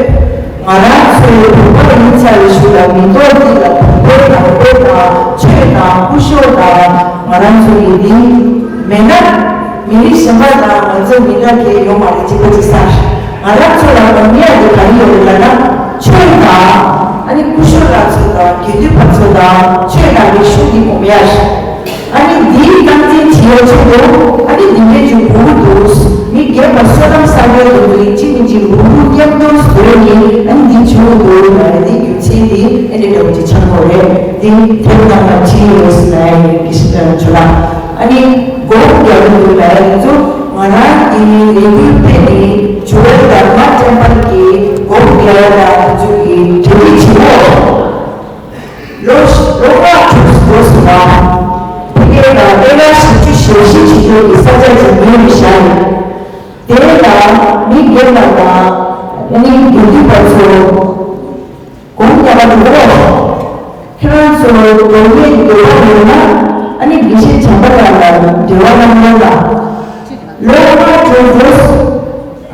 ང་རང་ཚོའི་བོད་པ་ཡིན་ཚར་བའི་གཞུག་ལ་མི་ཐོག་འདི་ལ་བོད་པའི་ནང་པའི་དང་ཆོས་དང་སྐུ་ཞབས་དང་ང་རང་ཚོ་ཡིན་འདི་མེད་ན་མི་རིགས་གཞན་པ་དང་ང་ཚོ་མི་འདྲ་གས་ཡོད་མ་རེད། གཅིག་པ་གཅིག་ས་ང་རང་ཚོ་ལ་འོང་ཡ་དེ་ག་རེ་ཡོད་རེད་ལབ་ན་ཆོས་དང་ཨ་ནི་སྐུ་ཞབས་ལགས་ཚོ་དང་དགེ་འདུན་པ་ཚོ་དང་ཆོས་དང་རིག་གཞུང་འདི་འོང་ཡ་རེད། ཨ་ནི་འདིའི་རྟགས་མཚན་བྱེད་ཡ་ཆེད་དུ་ཨ་ནི་འདི་འདྲའི་ཅིག་དགོས་ཀྱི་འདུག་མི་སྒེར་པ་བསོད་ནམས་བསགས་ཡ་དེ་ཚོ་ཡིན་གཅིག་མིན་གཅིག་རུབ་རུབ་མཉམ་དུ་བཟོས་ནས་ཨ་ནི་འདི་བྱུང་གི་འདུག་ལབ་ཡ་འདི་རྒྱུ་མཚན་འདི་ཨ་ནི་འདྲ་བོ་ཅིག་ཆགས་ཀྱི་ཡོད་རེད། འདི་དེབ་ནང་ལ་བྲིས་ཡོད་ཟེར་ལབ་ཡ་ཡིན། དགེ་བཤེས་དགྲ་ལྷ་མཆོག་ལགས་ཨ་ནི་སྒོམ་རྒྱག་གི་འདུག་ལབ་ཡ་དེ་ཚོ་ང་རང་གི་ལས་འགུལ་སྤེལ་ནས་ཇོ་བོ་དྷརྨ་ཊེམ་པལ་གྱི་སྒོམ་རྒྱག་ཡ་དང་དེ་ཚོ་གི་གྲ་སྒྲིག་བྱེད་ཡོད། ལོ་ལོ་ལྔ་དྲུག་འགོར་སོང་བ། ཕ་གིར་དང་དཔེ་ཁང་བཞི་བཅུ་ཞེ་བཞི་བྱེད་རྒྱུ་གི་ས་ཆ་ཅིག་ཉོས་ནས་བཞག་ཡོད། དེ་ལ་མི་སྒེར་པ་དང་ཨ་ནི་དགེ་འདུན་པ་ཚོ་སྒོམ་རྒྱག་པ་འགྲོ་རོགས། ཁྱེད་རང་ཚོ་སྒོམ་ཉལ་འདོད་པ་ཡོད་ན་ཨ་ནི་དགེ་བཤེས་བྱམས་པ་ལགས་ལ་འབྲེལ་བ་གནང་རོགས་གནང་། ལོ་ལྔ་འགྲོ་འགྲོ།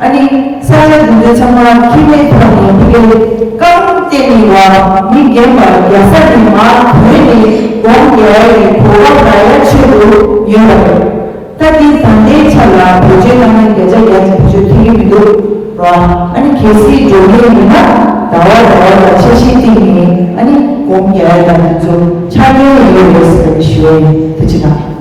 ཨ་ནི་ས་ཆ་འདི་ཚོའི་ཚང་མ་ཁྱིམ་ནས་ཐོན་ནས་ཕ་གིར་རྐང་སྟེང་ནས་བ་མི་རྒན་པ་རྒྱ་ས་ནས་མར་ཐོན་ནས་སྒོམ་རྒྱག་ཡའི་གོ་སྐབས་རག་ཡ་ཆེད་དུ་ཡོད་པ་རེད། ད་འདི་ད་ལྟའི་ཆ་ལ་བེད་སྤྱོད་གནང་མཁན་བརྒྱ་ཆ་བརྒྱ་ནས་བེད་སྤྱོད་ཐེབས་ཀྱི་མི་འདུག་ར། ཨ་ནི་གལ་སྲིད་འགྲོ་མཁན་ཡིན་ན་ཟླ་བ་ཟླ་བ་ལ་འཆར་གཞི་བཏིང་ནས་ཨ་ནི་སྒོམ་རྒྱག་ཡ་དང་འདི་ཚོ་ཆ་རྐྱེན་ཡོད་རེད་ཟེར་ནས་ཞུ་ཡ་ཡིན། ཐུགས་རྗེ་གནང་།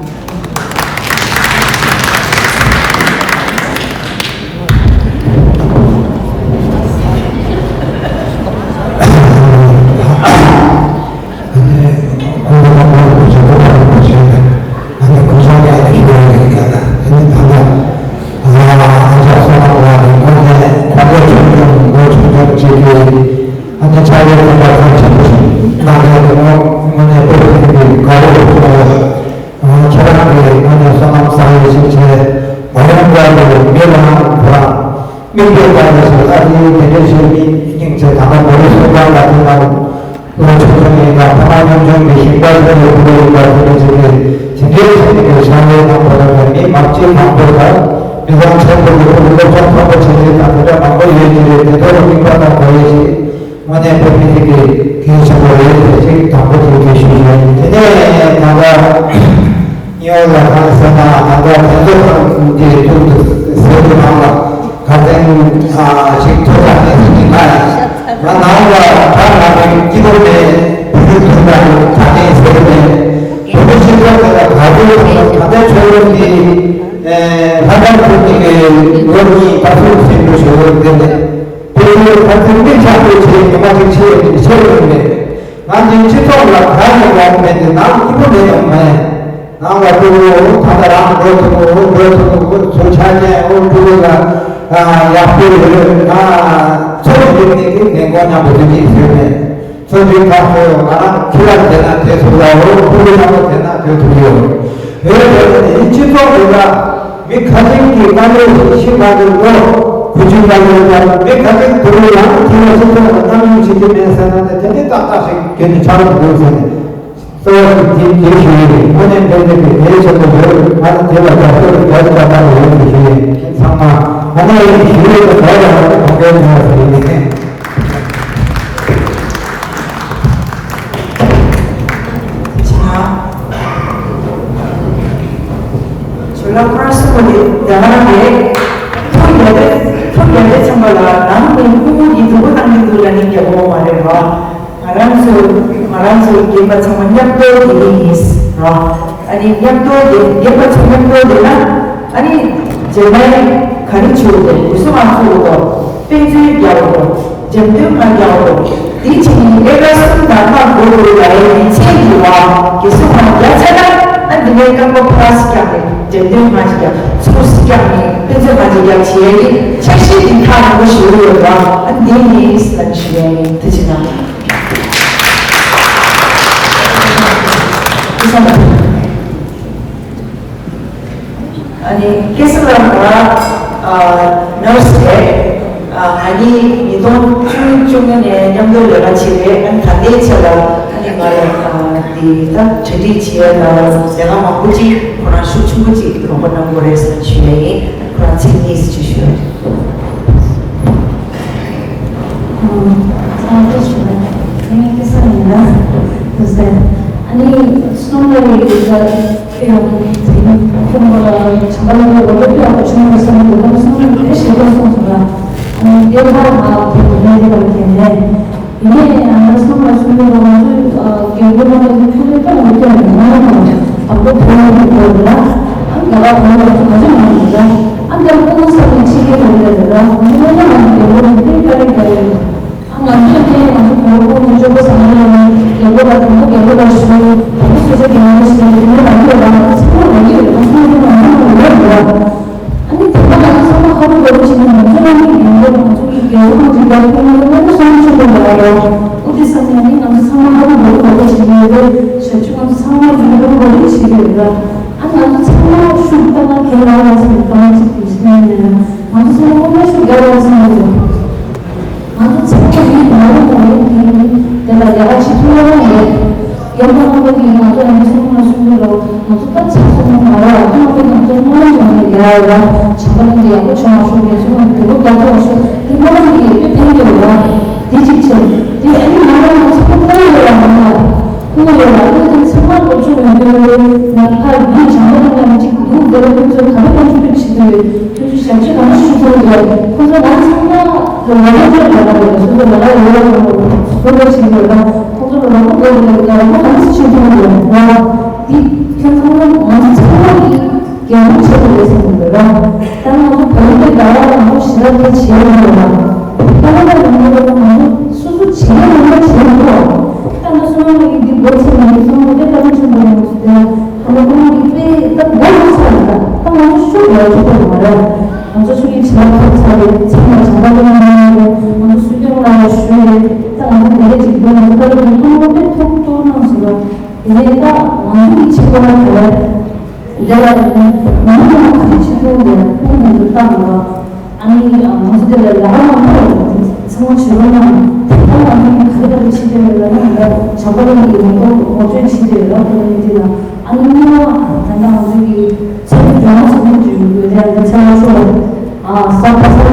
ཁྱེད་རང་གིས་ངོས་ནས་བསོད་ནམས་བསགས་ཡོད་ཞིག་བྱས། མ་ཡོང་བར་དུ་མི་ལའང་བ། མིག་དཔེ་ལྟ་ནས་སུ་ཨ་ནི་དེ་འདྲའི་ཞིག་མི་སྙིང་རྗེ་ད་ལྟ་མོ་རེ་སུ་ལ་ལ་དེ་ལ་ལོ་ཆུང་ཆུང་ཡིན་ལ་ཕ་མ་ཉམ་ཆུང་གི་ཞིང་པ་ཚོ་ཡོད་པོ་ཡིན་པ་དེ་འདྲའི་ཞིག་གིས་དེ་འདྲའི་ཞིག་གི་ཤ་ལའི་དང་པོ་ལ་མི་མང་ཆེ་མང་པོ་ལ་མི་ཚང་ཆེན་པོ་ཡོད་པོ་སློབ་སྦྱོང་ཐོན་པོ་བྱེད་ཀྱི་དང་དེ་འདྲ་མང་པོ་ཡོད་ཀྱི་རེད། དེ་ཚོ་ལ་མིག་དཔེ་ལྟ་དགོས་ཡོད་ཀྱི། དངོས་གནས་བོད་མི་རིགས་ཀྱི་གལ་ཆེན་པོ་རེད་ཟེར་ཅིག་དང་པོ་དེ་གལ་ཞུ་ཞུ་ཡིན། དེ་ནས་ད་ལྟ་ཉེ་བ་ལ་གང་ཟེར་ན་ད་ལྟ་དེ་ཚོ་དང་དེ་ཐུག་ཏུ་ཟེར་དུ་ནང་ལ་ག་ཚན་ཞིག་ཐུག་ད་ནས་ཟེར་གྱི་ན་ཡང་ང་ནང་ལ་ད་ང་གི་སྐྱིད་པོ་མེད། བོད་ཐུག་ད་ནས་ད་ནས་ཟེར་ནས་བོད་མི་སྤྱི་ཚོགས་དེ་ལ་ག་ཚོད་ཐུག་ད་ལྟ་ཆོས་ལུགས་འདི་ལྷ་ཁང་ཐུག་ནས་ལོ་གཉིས་ད་ཚོད་ཟེར་དུ་ཞུ་འདི་ནས། དེ་ཡང་ཁ་ཚིག་མི་ཆགས་པའི་ཆེད་ཉི་མ་གཅིག་ཆེད་ཆེད་ཡོང་མེད། ང་ཚོའི་སྤྱི་ཚོགས་ལ་ག་ནས་ཡོང་མེད་དེ་ནང་སྐྱིད་པོ་མེད་དམ་མེད། ནང་ལ་ཕྲུ་གུ་ད་ལྟ་རང་འགྲོ་ཐུབ་འོ་འགྲོ་ཐུབ་འོ་ཚོ་ཆ་ཅན་འོ་ཕྲུ་གུ་ལ་ཡག་པོ་ཡོད་ན་ཚོ་ཡོད་ནས་ཀྱི་ངན་གོང་མཉམ་པོ་དེ་གཅིག་ཟེར་མེད། ཚོ་འདི་ཁག་ཚོ་ང་རང་ཁྱི་ལ་བསྡད་ན་བསྡད་ཐུབ་ལ་འོ་ཕྲུ་གུ་ལ་བསྡད་ན་བསྡད་ཐུབ་ཡོད། འོས་བསྡད་ནས་སྤྱི་ཚོགས་འདི་ལ་མི་ཁ་ཅིག་གིས་དཀའ་ལས་ཤིག་ཤི་མ་འདུག་ལོ་དགུ་བཅུ་ལ་ལོ་ལ་མི་ཁ་ཅིག་དུ་རུ་ཡང་ཁྱི་ལ་སྤྱི་ཚོགས་ལ་གནམ་ཡུལ་བྱེད་ཀྱི་མེད་ཟེར་ན་དེ་དེ་འདྲའི་ཏག་ཏག་ཞིག་གྱོན་ནས་ཆགས་འདུག་ཟེར་ནས། གཙོ་བོ་དེ་དེ་ཞུ་ཡི་རེད། དངོས་གནས་དཔེ་དེབ་དེ་དེའི་ཆེད་དུ་ཡོད། ང་ལ་དེ་ལ་རྒྱབ་སྐྱོར་རྒྱག་གི་ད་ལྟ་ཡོད་དེ་ཞུ་ཡི་ཚང་མ། ང་ནས་ཞུ་ཡི་དེ་ག་ཡང་གོང་འཕེལ་གནང་བ་ཡིན། ཇོ་ལགས་ཁོ་རང་གསུངས་པ་དེ་དེ་ག་རང་རེད། ཐུགས་རྒྱལ་དེ་ཐུགས་རྒྱལ་དེ་ཚང་མ་ལ་ནང་མི་སྐུ་ངོ་གི་སྡུག་པོ་བཏང་གི་འདུག་ལ་ནི་རྒྱལ་པོ་མ་རེད་བ། ང་རང་ཚོ་ང་རང་ཚོ་རྒན་པ་ཚང་མ་མཉམ་དུ་བསྡད་ཀྱི་ཡིན་ར། ཨ་ནི་མཉམ་དུ་བསྡད་རྒན་པ་ཚོ་མཉམ་དུ་བསྡད་ན་ཨ་ནི་རྗེས་མའི་ག་རེ་བྱེད་དགོས་དགོས་སུ་མ་ཚུགས་དགོས་དཔེ་མཛོད་རྒྱག་དགོས་འགྲེམས་སྟོན་མ་རྒྱག་དགོས་འདི་བྱས་ནས་ཨེ་ཀ་གསུམ་དང་ལྔ་དགོས་དགོས་ལ་ཡའི་ཡིན་ཚད་ཀྱི་བ་དགེ་སུ་མ་རྒྱག་ཚར་ན་ཨ་འདི་ནས་རྐང་པ་ཕར་སི་རྒྱག་ནས་འགྲེམས་སྟོན་མ་ཞིག་རྒྱག་ཚུར་སི་རྒྱག་ནས་དཔེ་མཛོད་མ་ཞིག་རྒྱག་བྱས་ནས་འཆར་གཞི་འདི་ཐག་རིང་པོ་ཞིག་ཡོད་ར། ཨ་འདི་ནི་ལ་ཞུ་ཡ་ཡིན། ཐུགས་རྗེ་གནང་། ཨ་ནི་སྐལ་བཟང་ལགས་ང་ནར་སི་རེད། ང་གཉིས་ཉིས་སྟོང་བཅུ་བཅུ་ལྔ་ནས་མཉམ་དུ་ལས་ཀ་བྱེད་རེད། ཨ་ནི་ད་ལྟའི་ཆ་ལ་ཨ་ནི་ང་ལ་འདི་ད་གྲ་སྒྲིག་བྱེད་ཡ་དང་ལས་ཀ་མང་པོ་ཅིག་ཁོ་རང་ཤུགས་ཆེན་པོ་ཅིག་རོགས་པ་གནང་དགོས་རེད་ཟེར་ཞུ་ཡ་ཡིན། ཁོ་རང་ཚིག་གཉིས་ཅིག་ཞུ་ཡ་རེད། ཚང་མ་ཞུ་ན་ངས་སྐལ་བཟང་ཡིན་ན་དུ་ཟེར། ཨ་ནི་སོང་ལ་ཡི་གེ་ད་ཁྱོད་ཡང་དེ་ཁྱོད་མོ་ལ་བྱམས་པ་ལ་ལོ་ལོ་ཁྱོད་ཡག་པོ་བྱུང་བ་བསམ་གི་འདུག་སོང་ལ་དེ་ཞེ་པོ་སོང་སོང་ལ། ཨ་ནི་དེ་ཕར་མ་དེ་དེ་ནས་དེ་བར་དེ་ནས། ཡིན་ནའི་ཨ་ནི་སོང་ལ་སོང་ལ་ང་ཚོས་རྒན་རྒོན་རྣམ་པ་ཚོ་ཁྱོད་ཚོས་ཏོག་མི་སྟོན་ནས་ང་རང་དང་དང་པོ་བོད་ཡིག་གི་སྐོར་ལ་ཨ་ནི་རྒྱ་གར་བོད་ཡིག་ང་ཚོ་ང་ཚོ་ང་ཚོ་ཨ་ནི་ཁོང་ས་ནས་ཕྱི་རྒྱལ་དུ་ཡོད་རེད་ལ་ང་ཚོ་སློབ་གྲྭ་ནང་གི་རྒན་རྒོན་དེ་དཔེ་དཀའ་ལས་དཀའ་ལས། ང་ཚོས་དེ་ང་ཚོ་བོད་ཁོང་ཚོ་སྤྱོད་པ་བཟང་ལ་ཡང་རྒན་རྒོན་ལ་དང་པོ་རྒན་རྒོན་ལ་ཞུ་དང་པོ་སོ་སོ་རྒན་རྒོན་ཞུ་དེ་ནས་ང་ཚོ་ལ་ཚང་མ་ལ་ཡོད་རེད། ང་ཚོ་ང་ཚོ་ང་ཚོ་ང་ཚོ་ཡོད་རེད། ཨ་ནི་དེ་ག་ང་ཚོ་ཚང་མ་ཧ་གོ་དགོས་པ་ཞིག་ནི་ང་ཚོ་རང་ཉིད་ཡིན་ན་ང་ཚོ་གི་རྒྱལ་ཁབ་ཅིག་ལ་ཕན་ཡོན་མང་པོ་སོང་ཆོག་པ་རེད། ཨོ་དེ་ས་ནས་ནི་ང་ཚོ་ཚང་མ་ཧ་གོ་དགོས་པ་ཞིག་ཡོད་རེད། ཞབས་ཕྱི་ང་ཚོ་ཚང་མ་ཡིན་དགོས་པ་རེད་ཞིག་ཡོད་རེད། ཨ་ང་ཚོ་ཚང་མ་ཤུགས་བཏང་ན་གལ་ལ་ལ་ཟེར་བཏང་ཅིག་དེ་ཞིག་ཡིན་ན་ང་ཚོ་ཚང་མ་དངོས་གནས་ཤུགས་རྒྱག་རོགས་ཟེར་ནས། ང་ཚོ་ཚང་མ་ཡིན་ནོར་བུ་ཡིན་དེ་ཡིན་དེ་ལ་ཡག་ཅིག་ཐུག་ཡོང་མེད། ཡོང་མ་ཐུབ་པ་དེ་ཡིན། ང་ཚོ་ཡང་ཚང་མ་གསུང་གི་རོགས། ང་ཚོ་ད་ཆགས་སོང་མ་རེད། ཨ་ཁོང་གིས་ང་ཚོ་སྨོན་ལམ་བྱུང་ནས་རྒྱ་ཡོད་ལ་བྱམས་པ་ལྷན་རྒྱས་ཡག་པོ་བྱུང་བ་ཤོག་ངེད་ཚོ་ཁོང་གི་དུས་བབ་རྒྱ་ཐོག་ཤོག་དེ་སྨོན་ལམ་གྱི་དཔེ་ཕན་གྱི་རེད་བ། དེ་གཅིག་བྱས་དེ་ཨ་ནི་ང་རང་ང་ཚོ་ཁོང་ཁོང་ཡོད་ལ་མ་ལ་ཁོང་ཡོད་ལ་ཁོང་དེ་ཚང་མ་ལོ་ཆུང་ཡོད་དུས་ང་ཕར་ཡིན་བྱམས་པ་ལྷན་རྒྱས་གཅིག་འདུག་དེ་ལ་ཁོང་ཚོས་ག་རེ་གང་ཐུབ་ཐུབ་བྱེད་དུས། ཁྱོད་ཚོས་ཞབས་ཕྱི་གང་ཞིག་ཞུ་ཐུབ་ཀྱི་རེད། ཁོ་ཚོ་ང་ཚང་མ་ལ་ངོ་རྒོལ་བྱེད་དགོས་པ་རེད། སོ་སོ་ལ་ཡོད་པ་ངོ་རྒོལ་བྱེད་དགོས་པ། ཁོ་ཚོ་ལ་ངོ་རྒོལ་བྱེད་དགོས་པ་ཁོ་གང་ཞིག་བྱེད་ཐུབ་ཀྱི་རེད། ང་འདི་ཁྱོད་ཚང་མ་ང་ཚོ་ཚང་མ་གི་འགན་འཁུར་བྱེད་དགོས་རེད་བསམ་གྱི་འདུག་ར། ད་ང་ཚོ་བོད་པའི་ལྟ་བ་ང་ཚོ་ཞི་བ་དེ་བྱེད་ཡོད་རེད་བ། ད་ང་ཚོ་ང་ཚོ་ང་ཚོ་སོ་སོ་བྱེད་ཡོད་རེད་བ། བྱེད་ཡོད་རེད་བ། ད་ང་ཚོ་སོ་སོ་ང་ཚོ་འདི་བོད་ཚོ་ང་ཚོ་ཚང་མ་དེ་ལྟ་བུ་ཆེན་པོ་ཡོང་ཚུལ་དེ། ཨ་མ་ཁོང་གིས་དཔེ་ད་མགོ་ལོག་ཚར་རེད། ད་ང་ཚོ་ཤུགས་ཡོད་ཆོག་པ་མ་རེད། ང་ཚོ་ཤུགས་ཀྱི་བྱ་བ་ཐོབ་ཚར་རེད། ཚང་མ་བྱམས་པ་ལ་ཡོང་ཡོད་རེད། ང་ཚོ་སྲིད་སྐྱོང་ལ་ཡང་ཞུས་རེད། ད་ང་ཚོ་འདི་འདྲ་ཅིག་འདུག་ང་ཚོ་ད་ལོ་རིང་ཐུང་ཐུང་དཔེ་ཐུགས་གཏོར་གནང་ཟེར་བ། དེ་ནས་ད་ང་ཚོ་གི་ཆེད་དུ་ལ་ག་རེ། འདི་ལ་ང་ཚོ་ང་ཚོ་གི་ཆེད་དུ་ལ་ཁོང་ང་ཚོ་བཏང་བ། ཨ་ནི་ང་ཚོ་དེ་ལ་ལ་ཧ་མ་ཕོད་ཚང་མ་བྱེད་རོགས་གནང་། ད་ང་ཚོ་གི་ག་རེ་ག་རེ་བྱེད་དེ་ལ་ང་ཚོ་བྱ་བ་ལ་ཡི་ངོ་ངོ་སྤྲོད་བྱེད་དེ་ལ་ཁོ་ནི་དེ་ལ་ཨ་ནི་གཉིས་པ་ད་ལྟ་ང་ཚོ་གི་ཚོགས་འདུ་མགྱོགས་མ་ཚོགས་འདུ་བྱེད་ཡོད་དེ་ལ་ཚང་མ་ཚོགས་ཨ་ས་ཁ་ས་ཨ་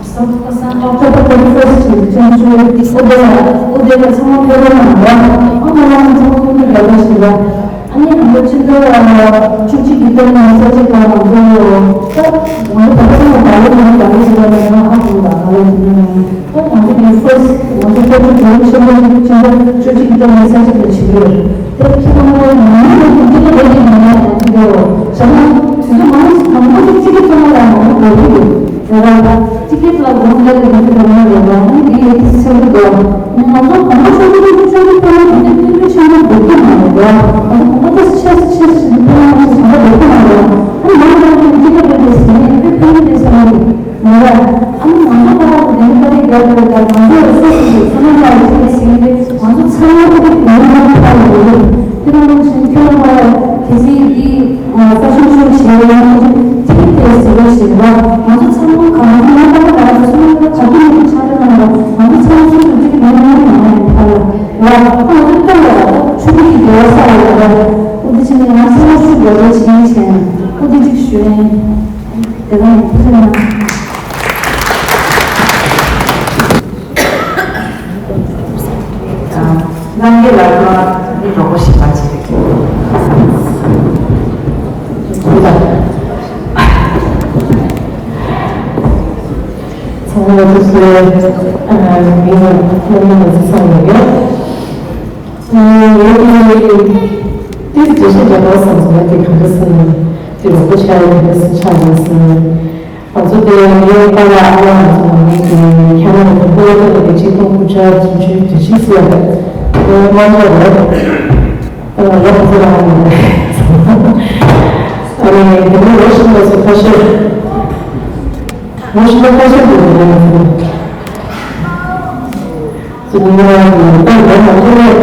ས་ཁ་ས་ཨོག་ཊོ་བར་ཐར་ཊི་ཕར་སི་ཊི་བྱེད་དེ་ཚོགས་འདུ་ཨོ་དེ་ལ་ཨོ་དེ་ལ་ཚང་མ་ཕེབས་རོགས་གནང་ར། ཨ་ཁོ་རང་ཚང་མ་ཚོགས་འདུ་མགྱོགས་མ་བྱེད་ར། ཨ་ནི་ང་ཚོ་སྤྱི་ཚོགས་ལ་བཅུ་གཅིག་གི་སྟོན་ནས་ས་ཆ་གང་ལ་འགྲོ་ཡོད། ད་ང་ཚོ་བོད་པ་ཚང་མ་ག་ལེར་ཡོང་ག་ལེར་བྱེད་པ་ནས་ང་ཧ་གོ་ད་ག་ལེར་དེ་ནས་ཡོང་། ད་ང་ཚོ་གི་ཕར་སི་ཊི་ང་ཚོ་ཕར་སི་ཊི་ཆེན་པོ་ཆེན་པོ་བཅུ་གཅིག་གི་སྟོན་ནས་ས་ཆ་དེ་བྱེད་ཀྱི་ཡོད། དེ་ཁྱེད་རང་ཚོ་ང་ཚོ་འདི་ལ་རེད་ཀྱི་མ་ཡིན་ན་ང་ཚོ་འདི་རོ་བྱ་ན་དུས་ཚོད་མང་མང་ཚོ་གཅིག་གི་ཐོག་མ་ལ་མང་པོ་འགྲོ་གི་ཡོད། རེད་བ། ཅི་སྐད་ལ་དགོངས་འགལ་གྱི་མི་འདུག་རེད་མ་རེད་བ། ཨ་ནི་འདི་ཡོད་དུས་ཚོད་འདུག་ང་ཚོ་གོང་མ་ཆོས་སྐྱིད་ཆོས་སྐྱིད་ཕེབས་ན་འདི་འདྲ་སྐྱིད་སྡུག་ཆེན་པོ་འདུག་གི་མ་རེད་བ། ང་ཚོ་གོང་མ་ཏོག་ཙམ་ཆེ་ས་ཆེ་ས་ཞིག་ཕེབས་ན་ང་ཚོ་བྱམས་པ་འདུག་གི་མ་རེད་བ། ཨ་ནི་མང་ཆེ་བ་ཅིག་སྐྱིད་པ་རེད་དེ་ཟེར་ནས་དཔེ་ཕན་གྱི་རེད་ཟེར་བ་རེད་མ་རེད། ཨ་ནི་ང་ཚོ་ད་དེ་འདྲ་རེད་རྒྱབ་རེད་ད་ང་ཚོ་སོ་སོ་སོ་སོ་ནང་ལ་ཡོད་ཟེར་ནས་ང་ཚོ་ཚང་མ་དེ་ཉུང་ཉུང་ཕ་ཡོད་རེད། དེ་ནང་བཞིན་ཁྱོད་རང་ལ་གལ་སྲིད་འདི། ཨ་ས་ཆུང་ཆུང་བྱས་ཡོང་དུས་ཚིག་དེ་ཟེར་བ་ཞིག་ལ་ང་ཚོ་ཚང་མ་གང་གི་ལ་ད་ང་ཚོ་ཚང་མ་ག་གི་མི་ཆགས་ཀྱི་ན་ལ་ང་ཚོ་ཚང་མ་ཚུར་དུ་ཚིག་མི་ཉུང་ཉུང་མ་ཡིན་ཐ་ལ་ལ་ཁོ་ང་ཚོ་ལྟ་ལ་ད་ ཚང་མ་ཐུགས་རྗེ་ཆེ། ཨ། ངའི་མིང་ལ་ཚང་མ་ལ་ཚང་མ་ཡོད། ཨ། ངའི་ཏིས་དེ་ཤེས་རྒྱ་པ་སང་སོང་ཡ་དེ་གང་ག་སང་དེ་རོགས་པ་ཆགས་ཡ་དེ་ག་སང་ཆགས་ཡ་སང་། ང་ཚོ་དེ་ངའི་པ་ལ་ཨ་མ་ང་ཚོ་ནང་མི་དེ་ཁྱེད་རང་ལ་དང་པོ་ལ་དེ་ལ་དེ་ཆིག་སྟོང་དགུ་བརྒྱ་བདུན་ཅུ་དོན་གཅིག་སི་ཡ་དེ་མ་འགྲོ་རེད། ཨ་ལོ་ཁོ་ཚོ་རང་ཨ་ནི་དེ་ནི་ལོ་གཞོན་པ་ཚོ་ཁ་ཤས། ལོ་གཞོན་པ་ཁ་ཤས་དེ་ནི་ང་ཚོ་ཚོ་ནི་ང་ལོ་ཏང་ལོ་མང་པོ་རེད།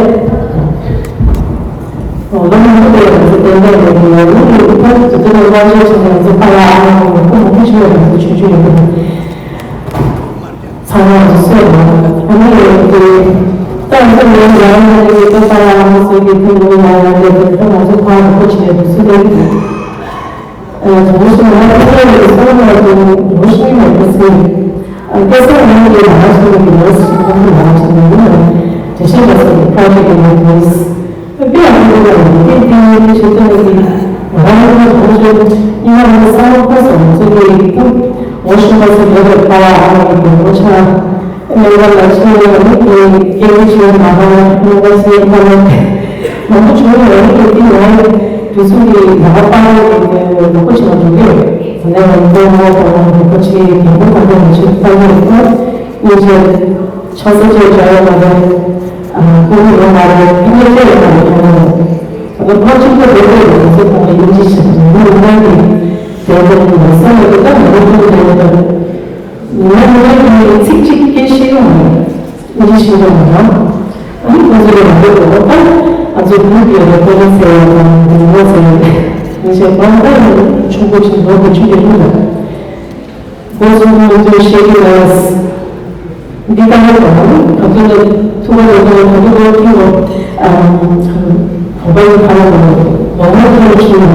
ལོ་མང་པོ་རེད། ང་ཚོ་ཏན་ཏན་རེད། ང་ལོ་ལོ་ཁོ་ཚོ་དེ་ལོ་ལོ་ཆེ་ཆེ་ང་ཚོ་ཕ་ལ་ཨ་མ་ཁོ་མང་པོ་ཞིག་ཡོད། ང་ཚོ་ཆུང་ཆུང་ཡོད། ཚང་མ་ཚོ་སོས་ལ། ཨ་ནི་དེ་ད་ཚོ་ངའི་ཡང་ཡང་དེ་ད་ད་ཡང་མ་སོས་ཀྱི་ཁོང་ཚོ་ཡང་ཡང་དེ་དེ་ད་ང་ཚོ་ཕ་རུ་ཁོ་ཆེ་དུ་སུ་དེ་དེ་ཨ་ཚོ་སོ་ང་ཚོ་ཡང་སོ་ང་ཚོ་རུ་ཤི་མ་དེ་སི་ཨ་སྐལ་བཟང་ངོས་ནས་ང་ཚོ་གི་ལོ་སི་ཁོང་ཚོ་ང་ཚོ་ནས་དེ་ཤེས་པ་སོ་ཀི་པྲོ་ཇེག་གི་ལོ་དེ། དེ་ཡང་དེ་ལ་དེ་དེ་ཆེ་དོན་གྱི་ང་རང་ཉིད་ཀྱི་གོང་ཆེན་ཉི་མ་རེ་བསམ་བློ་འཁོར་སོང་། ང་ཚོ་གི་ངོ་ཤེས་པ་ཚོ་ཡོད་པའི་ཕ་ལ་ཨ་མ་གི་དགོངས་པ་ཆགས། ཨ་ནི་ང་ལ་ཆེ་ཡང་ནི་དེ་སྐད་ཆ་བྱེད་མ་ཧ་ལ་ཉི་མ་ཆེ་ཕ་ལ་མང་པོ་བྱུང་ཡོད། ཨ་ནི་དེ་དེ་ང་དུས་ཚོད་ཀྱི་ལག་པ་སྤར་ཡོད་དེ་ལོ་ཁོ་ཆེ་བ་འགྲོ་གི་ཡོད། ད་ནས་ང་ཚོ་ངོ་དང་ལོ་ཁོ་ཆེ་དེ་མོ་ག་དེ་ང་ཆེ་ཕ་ལ་ཡོད་ཁོ་ཉིན་ཆེ། ཆང་ས་ཅེས་བྱ་ཡོད་མ་རེད། ཨ། ཁོང་ཡོད་མ་རེད། ཨ་ནི་ཅེས་ཡོད་མ་རེད། ཁོང་ཡོད་མ་རེད། ད་ལྟ་ཕར་ཕྱིན་ཐོག་རེད་རེད། ང་ཚོ་ཁོང་ལ་དབྱིན་ཇི་བྱེད་དུ་མི་རུང་ན་ནི་དེ་ལྟར་མི་བསམ་ཡོད་དེ། ད་མི་རུང་ཐུག་དེ་ལྟར་མི་རུང་ན་ནི་ཚིག་གཅིག་སྐད་ཤེས་ཡོང་མ་རེད། དབྱིན་ཇི་ཤེས་ཡོང་མ་རེད། ཨ་ནི་ཁོང་ཚོ་ལ་མ་འདོད་པ་ད་ང་ཚོ་གུ་ཡོད་རེད། ཁོ་ལ་ཟེར་ཡ་དང་དེ་མོ་ཟེར་ཡ་ནི་བྱས་པ་ད་ཆུང་པོ་ཆུང་ལོ་བཅུ་གི་ལྷུང་རེད། ཁོང་ཚོ་ང་ཚོས་ཤེས་ཀྱི་མེད། འདི་ལྟ་བུ་དང་ང་ཚོ་ལ་ཐུགས་ཁུར་ཡོད་པ་ང་ཚོ་ལོ་ཁྱི་ལོ་བོད་པ་ཡི་ཁ་ལ་ལོ་ལོ་མ་ཐུག་ཁྱི་ལོ་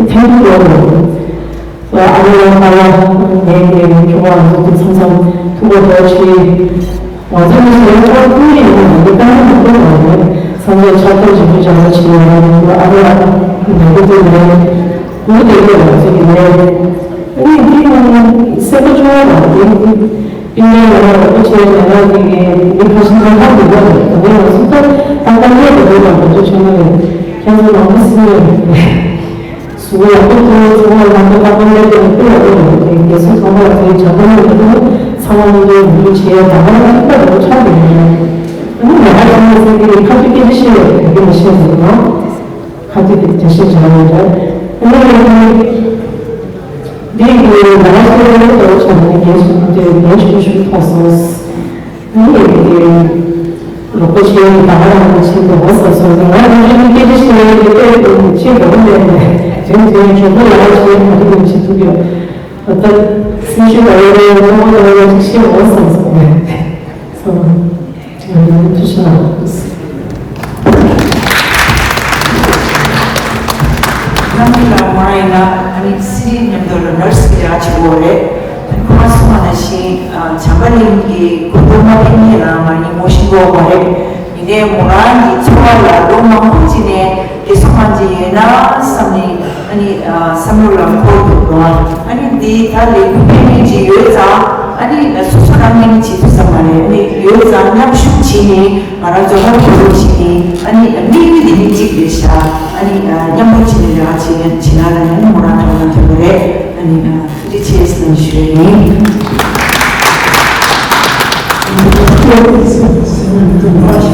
ཐེངས་ལོ་ལོ་ཨ་མ་ལ་ཁ་ལ་ངས་ངས་ཁྱོད་ང་ཚོ་དུ་མཚམས་མཚམས་ཐུག་པ་ལོ་ཆེ། ང་ཚོ་མི་ཚེ་ཁོ་ཁོ་ཡིན་ན་འདི་ལྟ་བུ་མང་པོ་ཡོད་རེད། མཚམས་མཚམས་ཕྱག་ཐོག་ཞིག་ཏུ་སྦྱང་བ་བྱེད་ཡོད་རེད། ཨ་མ་ལ་ནང་དུ་འདུག་རེད། འུ་དེ་ལས་ང་ཚོ་གི་ལས། ཨ་ནི་འདི་ནང་སེམས་པ་སྐྱོ་བ་དང་འདི་འདི་པིན་ལས་ང་རང་རོགས་པ་བྱས་ང་རང་གི་ལས་འདི་ཁ་ཤས་ལ་ཧ་གོ་བ་རེད། ད་ནས་ང་ཚོ་ད་ད་ལྟ་ལས་ཀ་འདི་ལ་ང་ཚོ་བྱས་ན་རེད། ཁྱེད་ཚོ་མང་པོ་སྲིད་རེད། གཟུགས་ཡག་པོ་ཐོན། ཚང་མ་ལ་ལམ་ཁ་ལྟ་བུ་ལས་དོན་དཔེ་ཡག་པོ་ཡོད་རེད། རྒྱལ་སྲུང་ཚང་མ་ལ་ཚོའི་བྱ་དགའ་མི་འདུག་ཚང་མ་མི་འདུག་མི་འདུག་བྱས་ད་ག་རང་ཐུག་པ་རེད། ཆགས་ཡོད་རེད། ཨ་ནི་ང་རང་ཚང་མ་ཚེ་འདི་ཁ་ཐུག་སྐད་ཆ་བཤད་ཡོད་རེད། དེ་མི་བཤད་འདུག་ནོ། ཁ་ཐུག་གི་འགྲེལ་བཤད་བྱ་ཡོད་རེད། ཨ་ནི་འདི་གི་ང་རང་ཚོ་ལ་ལྟ་བུ་ཆགས་ནས་རྒྱལ་སྲུང་དེ་རྒྱལ་ཤུགས་ཤུགས་ཐོག་སོང་། ཨ་ནི་རོགས་པ་བྱས་ནས་ད་ག་རང་བྱེད་དགོས་པ་བསམ་སོང་། ང་རང་ཚོའི་སྐད་ཆ་བཤད་ཡས་དེ་དཔེ་བྱེད་དགོས་པ་མེད་ནས་དེ་ནི་དེ་ནི་གྲོགས་པོ་ཡག་པོ་བྱས་ནས་མ་འདི་མི་བྱེད་ཐུབ་ཡོད། ད་ལྟ་སེམས་ཤུགས་ད་ཡོད་རེད། རོགས་པ་ད་ཡོད་ཅིག་བཤད་འོང་བསམ་སོང་། སོང་། ཡང་ཡང་ཐུགས་རྗེ་གནང་། རྣམ་པ་ལ་མ་ཡིན་ན་ཨ་ནི་སི་རི་མཉམ་དུ་ལ་ནར་སི་གི་ར་ཆེ་བོ་རེད། ཁོང་གསུངས་པ་ནང་བཞིན་བྱམས་པ་གླིང་གི་གོ་རྟོགས་མ་ཕེབས་ནས་རང་ང་ཉིན་མོ་ཤི་འགྲོ་བ་རེད། ཡིན་ནའི་མོ་རང་གི་འཚོ་བ་ལ་ལོ་མང་པོ་ཅིག་ནས་བདེ་སོང་གང་ཅི་ཡོད་ན་བསམ་ནས་ཨ་ནི་བསམ་བློ་ལ་འཁོར་འདུག་རོ། ཨ་ནི་འདི་ད་ལས་འགུལ་སྤེལ་མཁན་ཅིག་ཡོད་ཙང་ཨ་ནི་སོ་སོ་རང་ངོས་ནས་བྱེད་ཐུབ་ས་མ་རེད། ཨ་ནི་ཡོད་ཙང་མཉམ་ཞུགས་བྱས་ནས་ང་རང་ཚོ་ཧོབ་ཏེ་རོགས་བྱས་ནས་ཨ་ནི་དམིགས་ཡུལ་དེ་ནི་གཅིག་རེད་ཤག་ཨ་ནི་མཉམ་རུབ་བྱས་ནས་ལས་ཀ་བྱེད་མཁན་བྱེད་ན་ལ་ནི་མོ་རང་ཐོག་ལ་ཐོན་པ་རེད། ཨ་ནི། ཐུགས་རྗེ་ཆེ་ཟེར་ཞུ་ཡ་ཡིན། ཨ་ནི་ད་ལྟ་དེའི་ཆེད་དུ་ང་ཚོ་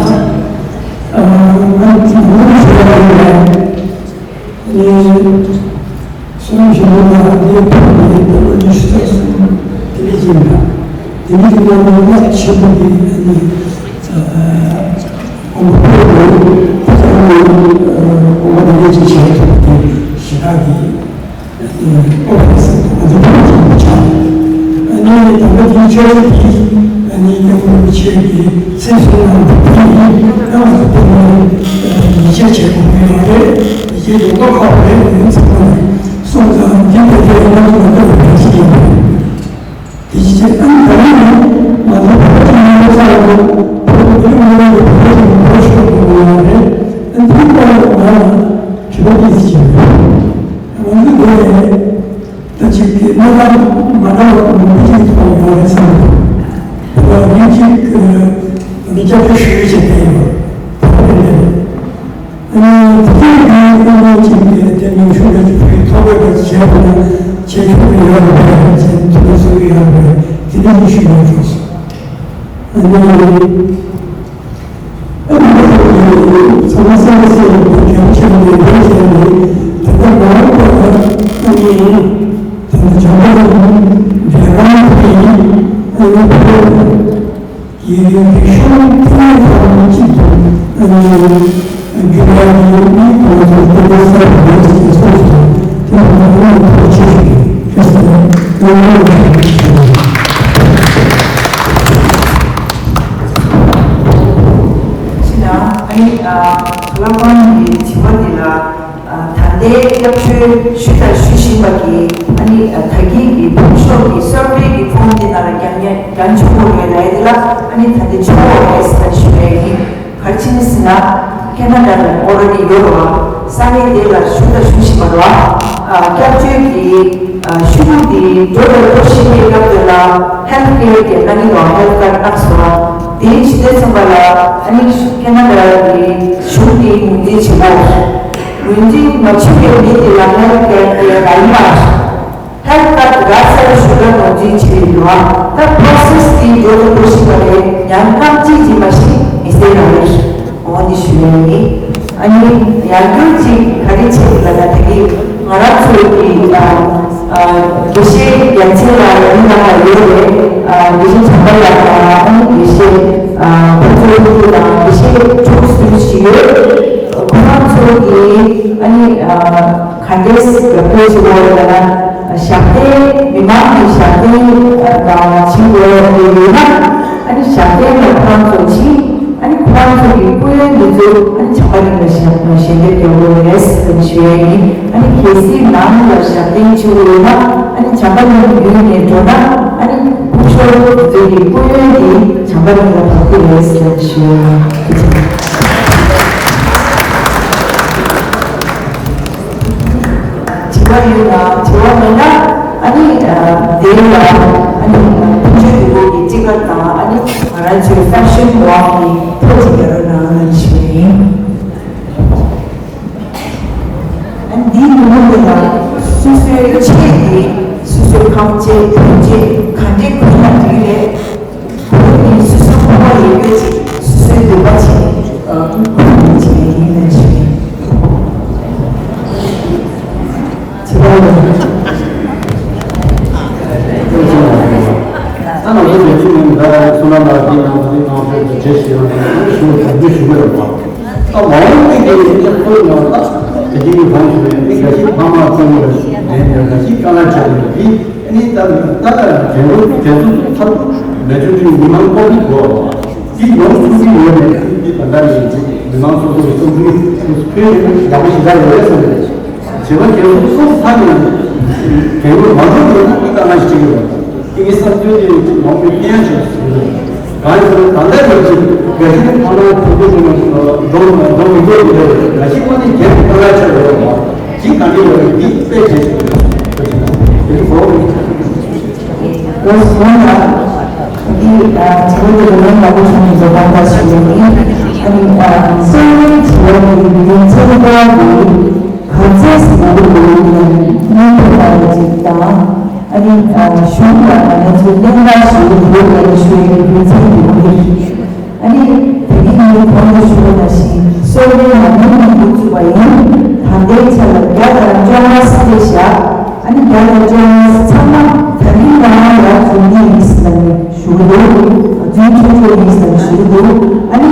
ཕ་མ་ཆེན་པོ་ཆགས། ཨ་ནི་ད་ལྟ་དེའི་ཆོས་ལུགས་ཀྱི་ཨ་ནི་སྐྱབས་མགོན་རིན་པོ་ཆེ་གི་ཚེ་བསོད་ནམས་དང་ཕུལ་ཡིན། ད་ང་ཚོ་ཕུལ་ཡིན། ཡིད་ཆེས་བྱེད་དགོས་ཀྱི་ཡོད་རེད། ཡིད་ཆེས་ཡོད་མདོག་ཁ་པོ་རེད། ཡིན་ཚང་མ་ནས་གསུངས་ཙང་འདི་ཕལ་ཆེར་ང་ཚོ་ལ་སྐབས་རེ་ཕལ་ཆེར་ཡོད་རེད། དེ་ཕྱིར་ཨ་ནི་ད་རེས་ནི་ང་ཚོ་བོད་པ་ཆེན་པོ་ས་ལ་བོད་པ་མི་རིགས་མི་རིགས་ཀྱི་བོད་པ་ཆེན་པོ་ཤོར་དགོས་ཡོད་རེད། ཨ་ནི་དེའི་སྐོར་ལ་ང་ལ་དྲི་བ་ཏོག་ཙམ་ཅིག་ཡོད། ང་ཚོ་དེ་ད་ཅིག་གི་གནས་སྟངས་མ་འདྲ་བ་མང་པོ་ཅིག་མཐོང་ ཡོད་ཙང་། ད་ལྟ་ཉིན་གཅིག་ཨ་ནི་སྐྱབས་བཅོལ་ཞུ་ཡིག་བྱས་ཏེ་ཡོད། ད་ལྟ་ནས་ཨ་ནི་དེ་གའི་དབུ་ཁྲིད་ཅིག་དེ་ཉིན་ཤུགས་ལ་ཅིག་བོད་ཐོག་བོད་པ་ཅིག་བྱས་པ་ན་བྱེད་ཆོག་གི་ཡོད་རེད་པས་ཅེས་ཐུགས་ལ་གསོལ་གྱི་ཡོད་རེད། དེ་འདྲ་ཞིག་ཞུས་ཡོད་ཅོག་ཨ་ནི། ཚང་མ་སེམས་ལ་སེམས་ཀྱི་དྲན་ཆེན་པོའི་འདས་བྱས་ནས་དེ་ལྟར་མ་འོངས་པར་ཨ་ནི་དེ་ནི་བྱམས་པ་དང་འབྲེལ་བ་དེ་ཨ་ནི་ཕུལ་ཡིད་ཡུལ་གྱི་ཤོག་ཐེངས་ཐམ་གཅིག་ཏུ་ཨ་ནི་རྒྱུད་ལ་ཡིད་མི་གང་དུ་ལྟ་བུ་གསར་བུ་ཞིག་ཚོགས་སུ་དེ་ལ་ཐུགས་རྗེ་ཆེ་ཞུ་རྒྱུ་ཞུ་ཟེར་ནས་ཐུགས་རྗེ་ཆེ་ཞུ། ཕྱི་ནང་ཨ་ནི་ཨ་བླ་བྲང་གི་བྱིས་པ་འདི་ལ་ཨ་ད་ལྟའི་སྐྱབས་བཅོལ་ཞུས་དང་ཞུ་བཞིན་པ་གི་ཨ་ནི་ཨ་ད་གིན་གི་ཕུང་ཤོག་གི་སོར་ཕེ་གི་ཕོམ་འདི་ནང་ལ་རྒྱག་ཉེ་རྒྱག་ཆོག་གོ་ཡོད་ལ་ཡ་འདི་ལ་ཨ་ནི་ད་ལྟའི་ཆོག་གོ་རེད་ཟེར་ཞུ་ཡ་ཡིན། ག་རེ་བྱས་ནས་ཟེར་ན་ཁེ་ན་ཌ་ལ་ཨོ་རེ་ཌི་ཡོད་རེད་བ། ས་གནས་དེ་ལ་ཞུ་དང་ཞུ་བཞིན་པ་རེད་བ། ཨ་སྐྱབས་བཅོལ་གི་ཨ་ཤུ་གུ་དེ་འགྲོ་བའི་ཐོ་ཤི་ཡའི་སྐབས་དེ་ལ་ཧེལ་ཐི་ཀེ་ཡར་དེ་གནང་གི་འདུག་ཧེལ་ཐི་ཀར་གནང་སོང་བ། དེ་ཇི་ལྟར་མཚོན་པ་ལ་ཨ་ནི་ཁེ་ན་ཌ་གི་གཞུང་གི་ངོས་འཛིན་བྱེད་དགོས། ངོས་འཛིན་མ་བྱས་པའི་མི་དེ་ལ་ཧེལ་ཐི་ཀེ་ཡར་དེ་མ་ཡིན་པ། ཧེལ་ཐི་ཀར་དེ་ག་ས་རུ་ཞུ་ལ་ངོས་འཛིན་བྱེད་ཀྱི་འདུག་ད་པོ་རོ་སེ་སི་དེ་འགྲོ་དང་འགྲོ་བཞིན་པ་རེད། ཡང་རྐང་གཅིག་གིས་མ་ཤེས་མི་སེར་རང་རེད། འོ་འདི་ཞུ་ཡ་ཡིན། ཨ་ནི་ཡར་རྒྱས་ཅིག་ག་རེ་བྱེད་ཀྱི་ལ་ད་དེ་གི་ང་རང་ཚོའི་གི་ཨ་ཨ་དགེ་བཤེས་རྒྱལ་མཚན་ལགས་ཡིན་ན་ཡོད་རེད། ཨ་དགེ་བཤེས་བྱམས་པ་ལགས་དང་ཨ་ནི་དགེ་བཤེས་ཨ་ཕུན་ཚོགས་ལྷུན་གྲུབ་དང་དགེ་བཤེས་ཕྱུག་སུ་ཞིག་ཡོད། ཁོ་རང་ཚོ་གི་ཨ་ནི་ཨ་ག་འདྲས་རྒྱབ་སྐྱོར་བྱེད་དགོས་རེད་ལབ་ན། ཞབས་བརྟན་མི་མང་གི་ཞབས་བརྟན་དང་བྱེད་དགོས་ཀྱི་ཡོད་ན། ཨ་ནི་ཞབས་བརྟན་ལ་ཁོ་རང་ཚོ་ཕྱིན། ཨ་ནི་ཁོ་རང་ཚོ་གི་སྐུ་ཡོན་འདི་ཚོ་ཨ་ནི་བྱམས་པ་གླིང་ལ་ཞལ་ཞལ་འདེབས་རྒྱག་དགོས་རེད་ཟེར་ཞུ་ཡ་ཡིན། ཨ་ནི་གལ་སྲིད་ནང་ལ་ཞབས་བརྟན་བྱེད་དགོས་ཡོད་ན། ཨ་ནི་བྱམས་པ་གླིང་བརྒྱུད་ནས་འགྲོ་ན། ཨ་ནི་སྐུ་ཞབས་འདི་ཚོ་གི་སྐུ་ཡོན་འདི་བྱམས་པ་གླིང་ལ་བབས་ཀྱི་རེད་ཟེར་ཞུ་ཡ་ཡིན། དྲི་བ་ཡོད་ན་དྲི་བ་མེད་ན་ཨ་ནི་ཨ་དེ་ལ་ཨ་ནི་ཨ་ཕུན་ཚོགས་དོན་གྲུབ་ཀྱི་སྤྲི་དཀར་དང་ཨ་ནི་ང་རང་ཚོའི་ཧྥེ་ཤན་ཝོག་གི་ཕོ་གཅིག་རྒྱག་རོགས་གནང་ཞུ་ཡ་ཡིན། ཨ་ནི་འདིའི་ཉིན་མོ་འདི་ལ་སོ་སོའི་ཆེད་དེ་སོ་སོའི་ཁམས་ཆེ་ཕུན་ཆེ་ག་འདྲའི་ཁུལ་ན་འགྲིག་རེད། བོད་ནི་སོ་སོ་ཕོ་བ་ཡོད་རྒྱུ་ཅིག་སོ་སོའི་འདོད་པ་བྱས་ཨ་ཁུར་བྱས་ཡིན་ན་ཞུ། བྱེད་པ་ཡོད། ད་ང་ཚོ་བོད་ཕྱི་ནང་ག་སོ་ན་ལ་དེ་ནང་དེ་ནང་བོད་ཀྱི་རྗེས་སུ་ཡང་ཞུ་བ་དང་ཞུ་གི་ཡོད་པ། ད་མ་འོངས་པའི་གི་ཡིན་ན་ཁོའི་ནང་ལ་དེ་གི་ཡིན་གང་ཞུ་བའི་མི་འགའ་ཞིག་ཕ་མ་ཀུན་ལ་ལན་འགའ་ཞིག་དཀའ་ངལ་འཕྲད་ཀྱི་འདུག་དེ་ནི་ད་ད་ལྟ་དྲན་གསོ་དྲན་གསོ་ཚུལ་ཐབས་མེད་ཆུང་ཆུང་མི་མང་སྐོར་གྱི་གོ་དེ་ཡོང་ཐུབ་ཀྱི་ཡོད་མེད་དེ་ད་ལྟ་ནས་མི་མང་སོ་སོ་གི་བསམ་ཚུལ་ཕུལ་ཡག་པོ་ཞིག་ད་ཡོད་རེད་བསམ་རེད། བྱེད་པ་གལ་སྲིད་སོ་སོ་ཚང་ནས་གལ་ཡོད་མ་འགྲོ་ཡོད་ན་དེ་དཀའ་ངལ་ཞིག་འཕྲད་ཀྱི་རེད། དེ་གི་བསམ་ཚུལ་དེ་མང་པོ་བསྟན་ཡ་ཞིག་ཟེར་གི་རེད། གང་ཡིན་ཟེར་ན་ད་ལྟ་ཡོད་ཀྱི་འགའ་ཞིག་ནི་ཕ་མ་ཕྲུ་གུ་ཚོ་ནས་འགྲོ་འགྲོ་མི་འགྲོ་གི་རེད། འགའ་ཞིག་ཁོ་ནི་རྒྱལ་དུ་ཁོ་ན་ཆགས་ཡོད་རེད། ཅིག་གང་གི་ཡོད་རེད། འདི་དཔེ་བྱས་ཤིག་རེད། དེ་གི་གོ་རེད། ལགས་སོ། ད་འདི་ཨ་དྲི་བ་འདི་ལ་ལན་མང་པོ་བྱུང་ནས་བཟོ་པ་འདྲ་ཞིག་ཡོད་ནི། ཨ་ནི་ཨ་གསོ་བའི་དྲི་བ་འདི་རྒྱུ་མཚན་འདྲ་འདི། ག་ཚད་ཟིན་པ་ལོ་ཡིན་ན་སྙིང་པོ་ལྟ་བ་ཅིག་དང་། ཨ་ནི་གཞུང་དང་ང་ཚོའི་གནད་འགག་ཞིག་ཡོད་པ་ཞུ་བའི་རྒྱུ་མཚན་དེ་མོ་རེད། ཨ་ནི་དེ་རིང་ངས་གོང་དུ་ཞུས་པ་ནང་བཞིན་གསོ་བའི་ལམ་ལུགས་ནང་འགོ་བཙུགས་པ་ཡིན། ད་ལྟའི་ཆ་ལ་བརྒྱ་དང་བཅོ་ལྔ་སྤྲད་བཞག་ཨ་ནི་བརྒྱ་དང་བཅོ་ལྔ་ཚང་མ་ད་རིང་རང་ལ་འཛུལ་ངེས་ཡིན་ཟེར་ནས། ཞུ་གི་འདུག་རྫུན་ཆོས་ཆོས་ཡིན་ཟེར་ཞུ་གི་འདུག་ཨ་ནི་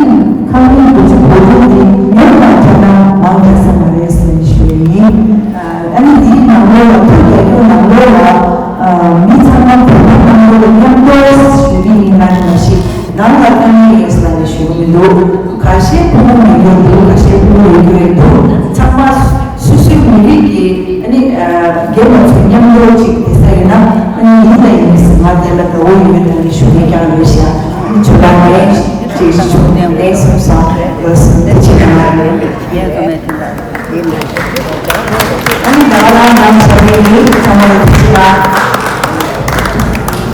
ཁམས་རིགས་བུ་ཕྲུག་བོད་ཕྲུག་འདི་ཉམས་དང་འཕྲད་ན་མང་དྲགས་ས་མ་རེད་ཟེར་ཞུ་ཡ་ཡིན། ཨ་ནི་འདིའི་ནང་ལོགས་ལ་ཐུགས་རྒྱལ་ཁྱོད་ནང་ལོགས་ལ་མི་ཚང་མ་བོད་པའི་ནང་ལོགས་ལ་མཉམ་དུ་ཞུ་གི་ཡིན་ན་མ་གཞི་ནང་ལ་བཏང་ངེས་ཡིན་ཟེར་ནས་ཞུ་གི་མི་འདུག་ཁ་ཤས་ཕྲུ་གུ་མེད་རྒྱུ་འདུག་ཁ་ཤས་ཕྲུ་གུ་ཡོད་རྒྱུ་རེད་འདུག་ཚང་མ། སོ་སོའི་མི་རིགས་ཀྱི་ཨ་ནི་རྒན་པ་ཚོ་མཉམ་དུ་ཅིག་བསྡད་ས་ཡིན་ན་ཨ་ནི་ཡིན་ལ་ཡིན་ཟེར་ང་དེ་ལ་དགའ་བོ་ཡོད་ད་ནི་ཞུ་མཁན་ཀྱང་རེད་ཤག་ཨ་ནི་ཇོ་ལགས་ནས་ཅིག་ཞུ་ནས་ལན་གསུངས་སོང་། ལགས་སོ། ཐུགས་རྗེ་གནང་། ཨ་ནི་ད་ག་རང་ནང་ཆ་བའི་མི་ཚང་མ་ལ་ཐུགས་རྗེ་གནང་།